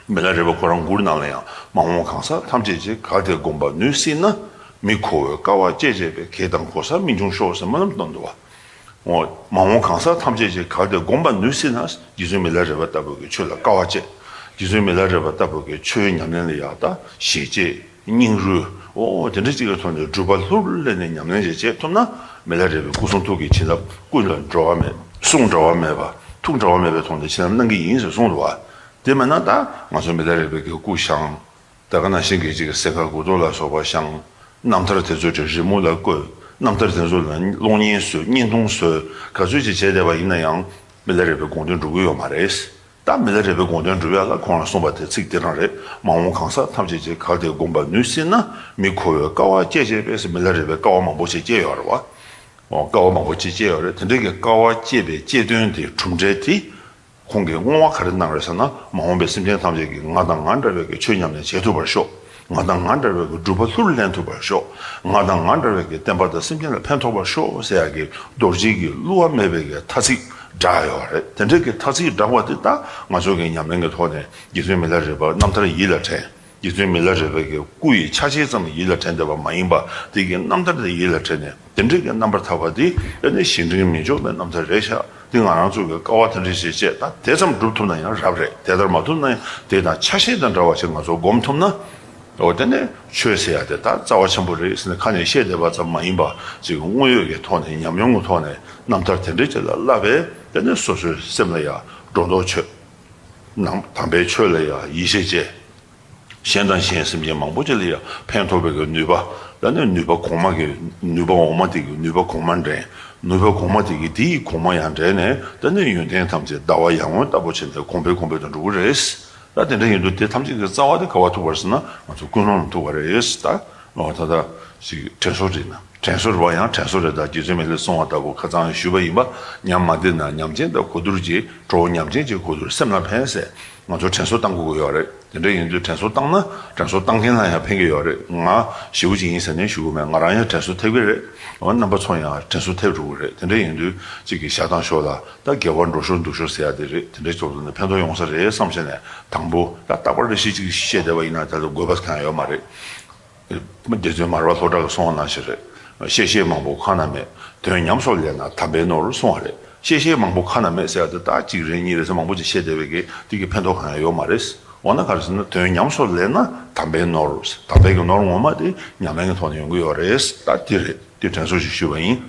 མི་ལ་རས་པ་ཁོ་རང་མགུར་ནང་ལ་ཡང་། མ་འོངས་གང་ཟག་ཐམས་ཅད་ཀྱིས། གལ་ཏེ་བསྒོམ་པར་ནུས་སྲིད་ན། མི་ཁོ་བོས་དཀའ་བ་སྤྱད་བྱས་པའི། གེགས་དང་གོལ་ས་མི་འབྱུང་ཤོག་ཟེར་སྨོན་ལམ་གཏོང་འདུག་བ། འོ། མ་འོངས་གང་ཟག་ཐམས་ཅད་ཀྱིས་གལ་ཏེ་བསྒོམ་པར་ནུས་སྲིད་ན། རྗེ་བཙུན་མི་ལ་རས་པ་ལྟ་བུ་གི་ཆོས་ལ་དཀའ་བ་སྤྱད། རྗེ་བཙུན་མི་ལ་རས་པ་ལྟ་བུ་གི་ཆོས་ཉམས་ལེན་ལ་ཡང་ད་ཞེ་བཅད། སྙིང་རུས། འོ་དེ་འདྲ་གཅིག་གི་ཐོག་ནས་སྒྲུབ་པ་ལྷུར་ལེན་ནས་ཉམས་ལེན་ཞིག་བྱེད་ཐུབ་ན། མི་ལ་རས་པའི་སྐུ་གསུང་ཐུགས་ཀྱི་བྱིན་རླབས། སྐུ་ལ་འགྲོ་བ་མེད། གསུང་འགྲོ་བ་མེད་པ། ཐུགས་འགྲོ་བ་མེད་པའི་ཐོག་ནས་བྱིན་རླབས་གནང་གི་ཡིན་ཟེར་གསུངས་འདུག་བ། དེ་མིན་ན་ད་ང་ཚོ་མི་ལ་རས་པའི་གི་སྐུ་བཞེངས། ད་ག་ནང་བཞིན་གྱི་གཅིག་གི་སེང་ཁ་དགུ་ཐོག་ལ་སོགས་པ་བཞེངས། རྣམ་ཐར་དེ་ཚོ་གི་རི་མོ་ལ་བཀོད། རྣམ་ཐར་དེ་ཚོ་ལ་གློག་བརྙན་བཟོས། བརྙན་ཐུང་བཟོས། ག་ཚོད་ཅིག་བྱས་བསྡད་པ་ཡིན་ན་ཡང་། མི་ལ་རས་པའི་དགོངས་དོན་འགྲུབ་ཀྱི་ཡོད་མ་རེད། ད་མི་ལ་རས་པའི་དགོངས་དོན་འགྲུབ་ཡ་ལ་ཁོང་རང་གསུངས་པ་དེ་ཚིག་དེ་རང་རེད། མ་འོངས་གང་ཟག་ཐམས་ཅད་ཀྱིས་གལ་ཏེ་བསྒོམ་པར་ནུས་སྲིད་ན། མི་ཁོ་བོས་དཀའ་བ་སྤྱད་བྱས་པས་ཟེར། མི་ལ་རས་པས་དཀའ་བ་མང་པོ་ཞིག་སྤྱད་ཡོད་རེད་བ། འོ། དཀའ་བ་མང་པོ་ཅིག་སྤྱད་ཡོད་རེད། དེ་འདྲའི་གི་དཀའ་བ་སྤྱད་པའི་སྤྱད་དོན་དེ། གྲུབ་འབྲས་དེ། ཁོང་གིས་བསྔོ་བ་ག་རེ་གནང་རེད་ཟེར་ན། མ་འོངས་པའི་སེམས་ཅན་ཐམས་ཅད་ཀྱིས་ང་དང་ང་འདྲ་བའི་གི་ཆོས་ཉམས་ལེན་བྱེད་ཐུབ་པར་ཤོག་ང་དང་ང་འདྲ་བའི་གི་སྒྲུབ་པ་ལྷུར་ལེན་ཐུབ་པར་ཤོག་ང་དང་ང་འདྲ་བའི་གི་བསྟན་པ་དང་སེམས་ཅན་ལ་ཕན་ཐོགས་པར་ཤོག་ཟེར་ཡ་གི་རྡོ་རྗེ་གི་བསླུ་བ་མེད་པའི་གི་ཐ་ཚིག་བསྒྲགས་ཡོད་རེད། དེ་འདྲའི་གི་ཐ་ཚིག་བསྒྲགས་པ་དེ་ད་ང་ཚོ་གི་ཉམས་ལེན་གི་ཐོག་ནས་རྗེ་བཙུན་མི་ལ་རས་པ་རྣམ་ཐར་ཡིད་ལ་དྲན། རྗེ་བཙུན་མི་ལ་རས་པའི་གི་སྐུ་ཡི་ཆ་བྱད་ཙམ་ཡིད་ལ་དྲན་བསྡད་པ་མ་ཡིན་པ། དེ་གི་རྣམ་ཐར་དེ་ཡིད་ལ་དྲན་ནས། དེ་འདྲའི་གི་རྣམ་པར་ཐར་པ་དེ་ཨ་ནི་གཞན་དྲིང་མི་འཇོག་པའི་རྣམ་ཐར་རེད་ཤག་དེ་ང་རང་ཚོ་གི་དཀའ་བ་དེ་འདྲ་ཞིག་སྤྱད། ད་དེ་ཙམ་སྒྲུབ་ཐུབ་ན་ཡང་རབ་རེད། དེ་ལྟར་མ་ཐུབ་ན་ཡང་དེ་དང་ཆ་ཤས་དང་འདྲ་བ་ཞིག་ང་ཚོ་སྒོམ་ཐུབ་ན། འོ་དེ་ནས་ཆོས་ཟེར་ཡ་དེ་ད་རྩ་བ་ཆེན་པོ་རེད་ཟེར་ནས་ཁ་ནས་བཤད་བསྡད་པ་ཙམ་མ་ཡིན་པ་ཅིག་དངོས་ཡོད་ཀྱི་ཐོག་ནས། ཉམས་མྱོང་གི་ཐོག་ནས་རྣམ་ཐར་དེ་འདྲ་ཅིག་ལ་བསླབས་པས། དེ་ནས་སོ་སོའི་སེམས་ལ་ཡང་སྒྲོ་འདོགས་ཆོད། ནང་དམ་པའི་ཆོས་ལ་ཡང་ཡིད་ཆེས་བྱས། གཞན་དང་གཞན་སེམས་ཅན་མང་པོ་ཅིག་ལ་ཡང་ཕན་ཐོགས་པའི་གི་ནུས་པ། ད་ནི་ནུས་པ་གོང་མ་གི་ནུས་པ་འོག་མ་དེ་གི་ནུས་པ་གོང་མ་འདྲེན། ནུས་པ་གོང་མ་དེ་གི་དེ་ཡི་གོང་མ་ཡང་འདྲེན་ནས། ད་ནི་ཡོན་ཏན་ཐམས་ཅད་ཟླ་བ་ཡར་ངོ་ལྟ་བུ་བྱས་ནས་གོང་འཕེལ་གོང་འཕེལ་དུ་འགྲོ་གི་རེད། ད་དེ་འདྲ་ཡིན་དུས་དེ་ཐམས་ཅད་ཀྱི་རྩ་བ་དེ་ག་པར་ཐུག་པ་རེད་ཟེར་ན། ང་ཚོ་ཀུན་སློང་ལ་ཐུག་པ་རེད། ད་ད་ལྟ་ཞིག་དྲན་གསོ་བྱས་ན། དྲན་གསོ་རེད་པ། ཡང་དྲན་གསོ་རེད། ད་རྗེ་བཙུན་མི་ལས་གསུངས་པ་ལྟ་བུ་ཁ་སང་ཞུས་པ་ཡིན་པ། ཉམས་མ་བདེ་ན་ཉམས་ཅན་དང་གོ་བསྡུར་གྱིས། གྲོགས་ཉམས་ཅན་གྱི་གོ་བསྡུར་སེམས་ལ་ཕན་ཟེར། ང་ཚོ་དྲན་གསོ་བཏང་དགོས་ཀྱི་ཡོད་རེད། དེ་འདྲ་ཡིན་དུས་དྲན་གསོ་བཏང་ན་དྲན་གསོ་བཏང་མཁན་ལ་ཡང་ཕན་གྱི་ཡོད་རེད། ང་ཞེ་པོ་ཅིག་ཡིན་ཟེར་ནས་ཞུ་གི་མེད། ང་རང་ཡང་དྲན་གསོ་ཐེབས་ཀྱི་རེད། འོ། རྣམ་པ་ཚོ་ཡང་དྲན་གསོ་ཐེབས་འགྲོ་གི་རེད། དེ་འདྲ་ཡིན་དུས་གཅིག་གིས་བཞག་དང་ཞོག་ལ། ད་དགེ་བ་འགྲོ་ཞོར་འདུག་ཞོར་ཟེར་ཡ་དེ་རེད། དེ་འདྲ་ཚོ་ལ་ནི་ཕན་ཐོགས་ཡོང་ས་རེད་བསམ་བྱས་ནས། དང་པོ་ད་རྟག་པར་རེ་ཞིག་ཅིག་བཤད་བསྡད་པ་ཡིན་ན་དེ་ལ་དགོས་པ་གང་ཡང་ཡོད་མ་རེད། སྡེ་བཙུན་མར་པ་ལྷོ་བྲག་གིས་གསུངས་པ་ནང་བཞིན་རེད། བཤད་བཤད་མང་པོ་ཁ་ན་མེད། དོན་ཉམས་སུ་ལེན་ན་དམ་པའི་ནོར་གསུངས་པ་རེད། བཤད་བཤད་མང་པོ་ཁ་ན་མེད་ཟེར་ཡ་དེ་ད་གཅིག་རེ་གཉིས་རེ་ཟེར་མང་པོ་ཅིག་བཤད་བསྡད་པའི་གི་དེ་གི་ཕན་ཐོགས་གང་ཡང་ཡོད་མ་རེད། འོ་ན་ག་རེ་ཟེར་ན། དོན་ཉམས་སུ་ལེན་ན་དམ་པའི་ནོར། དམ་པའི་གི་ནོར་ངོ་མ་དེ་ཉམས་ལེན་གི་ཐོག་ནས་ཡོང་གི་ཡོད་རེད། ད་དེ་རེད། དེ་དྲན་གསོ་ཞིག་ཞུས་པ་ཡིན།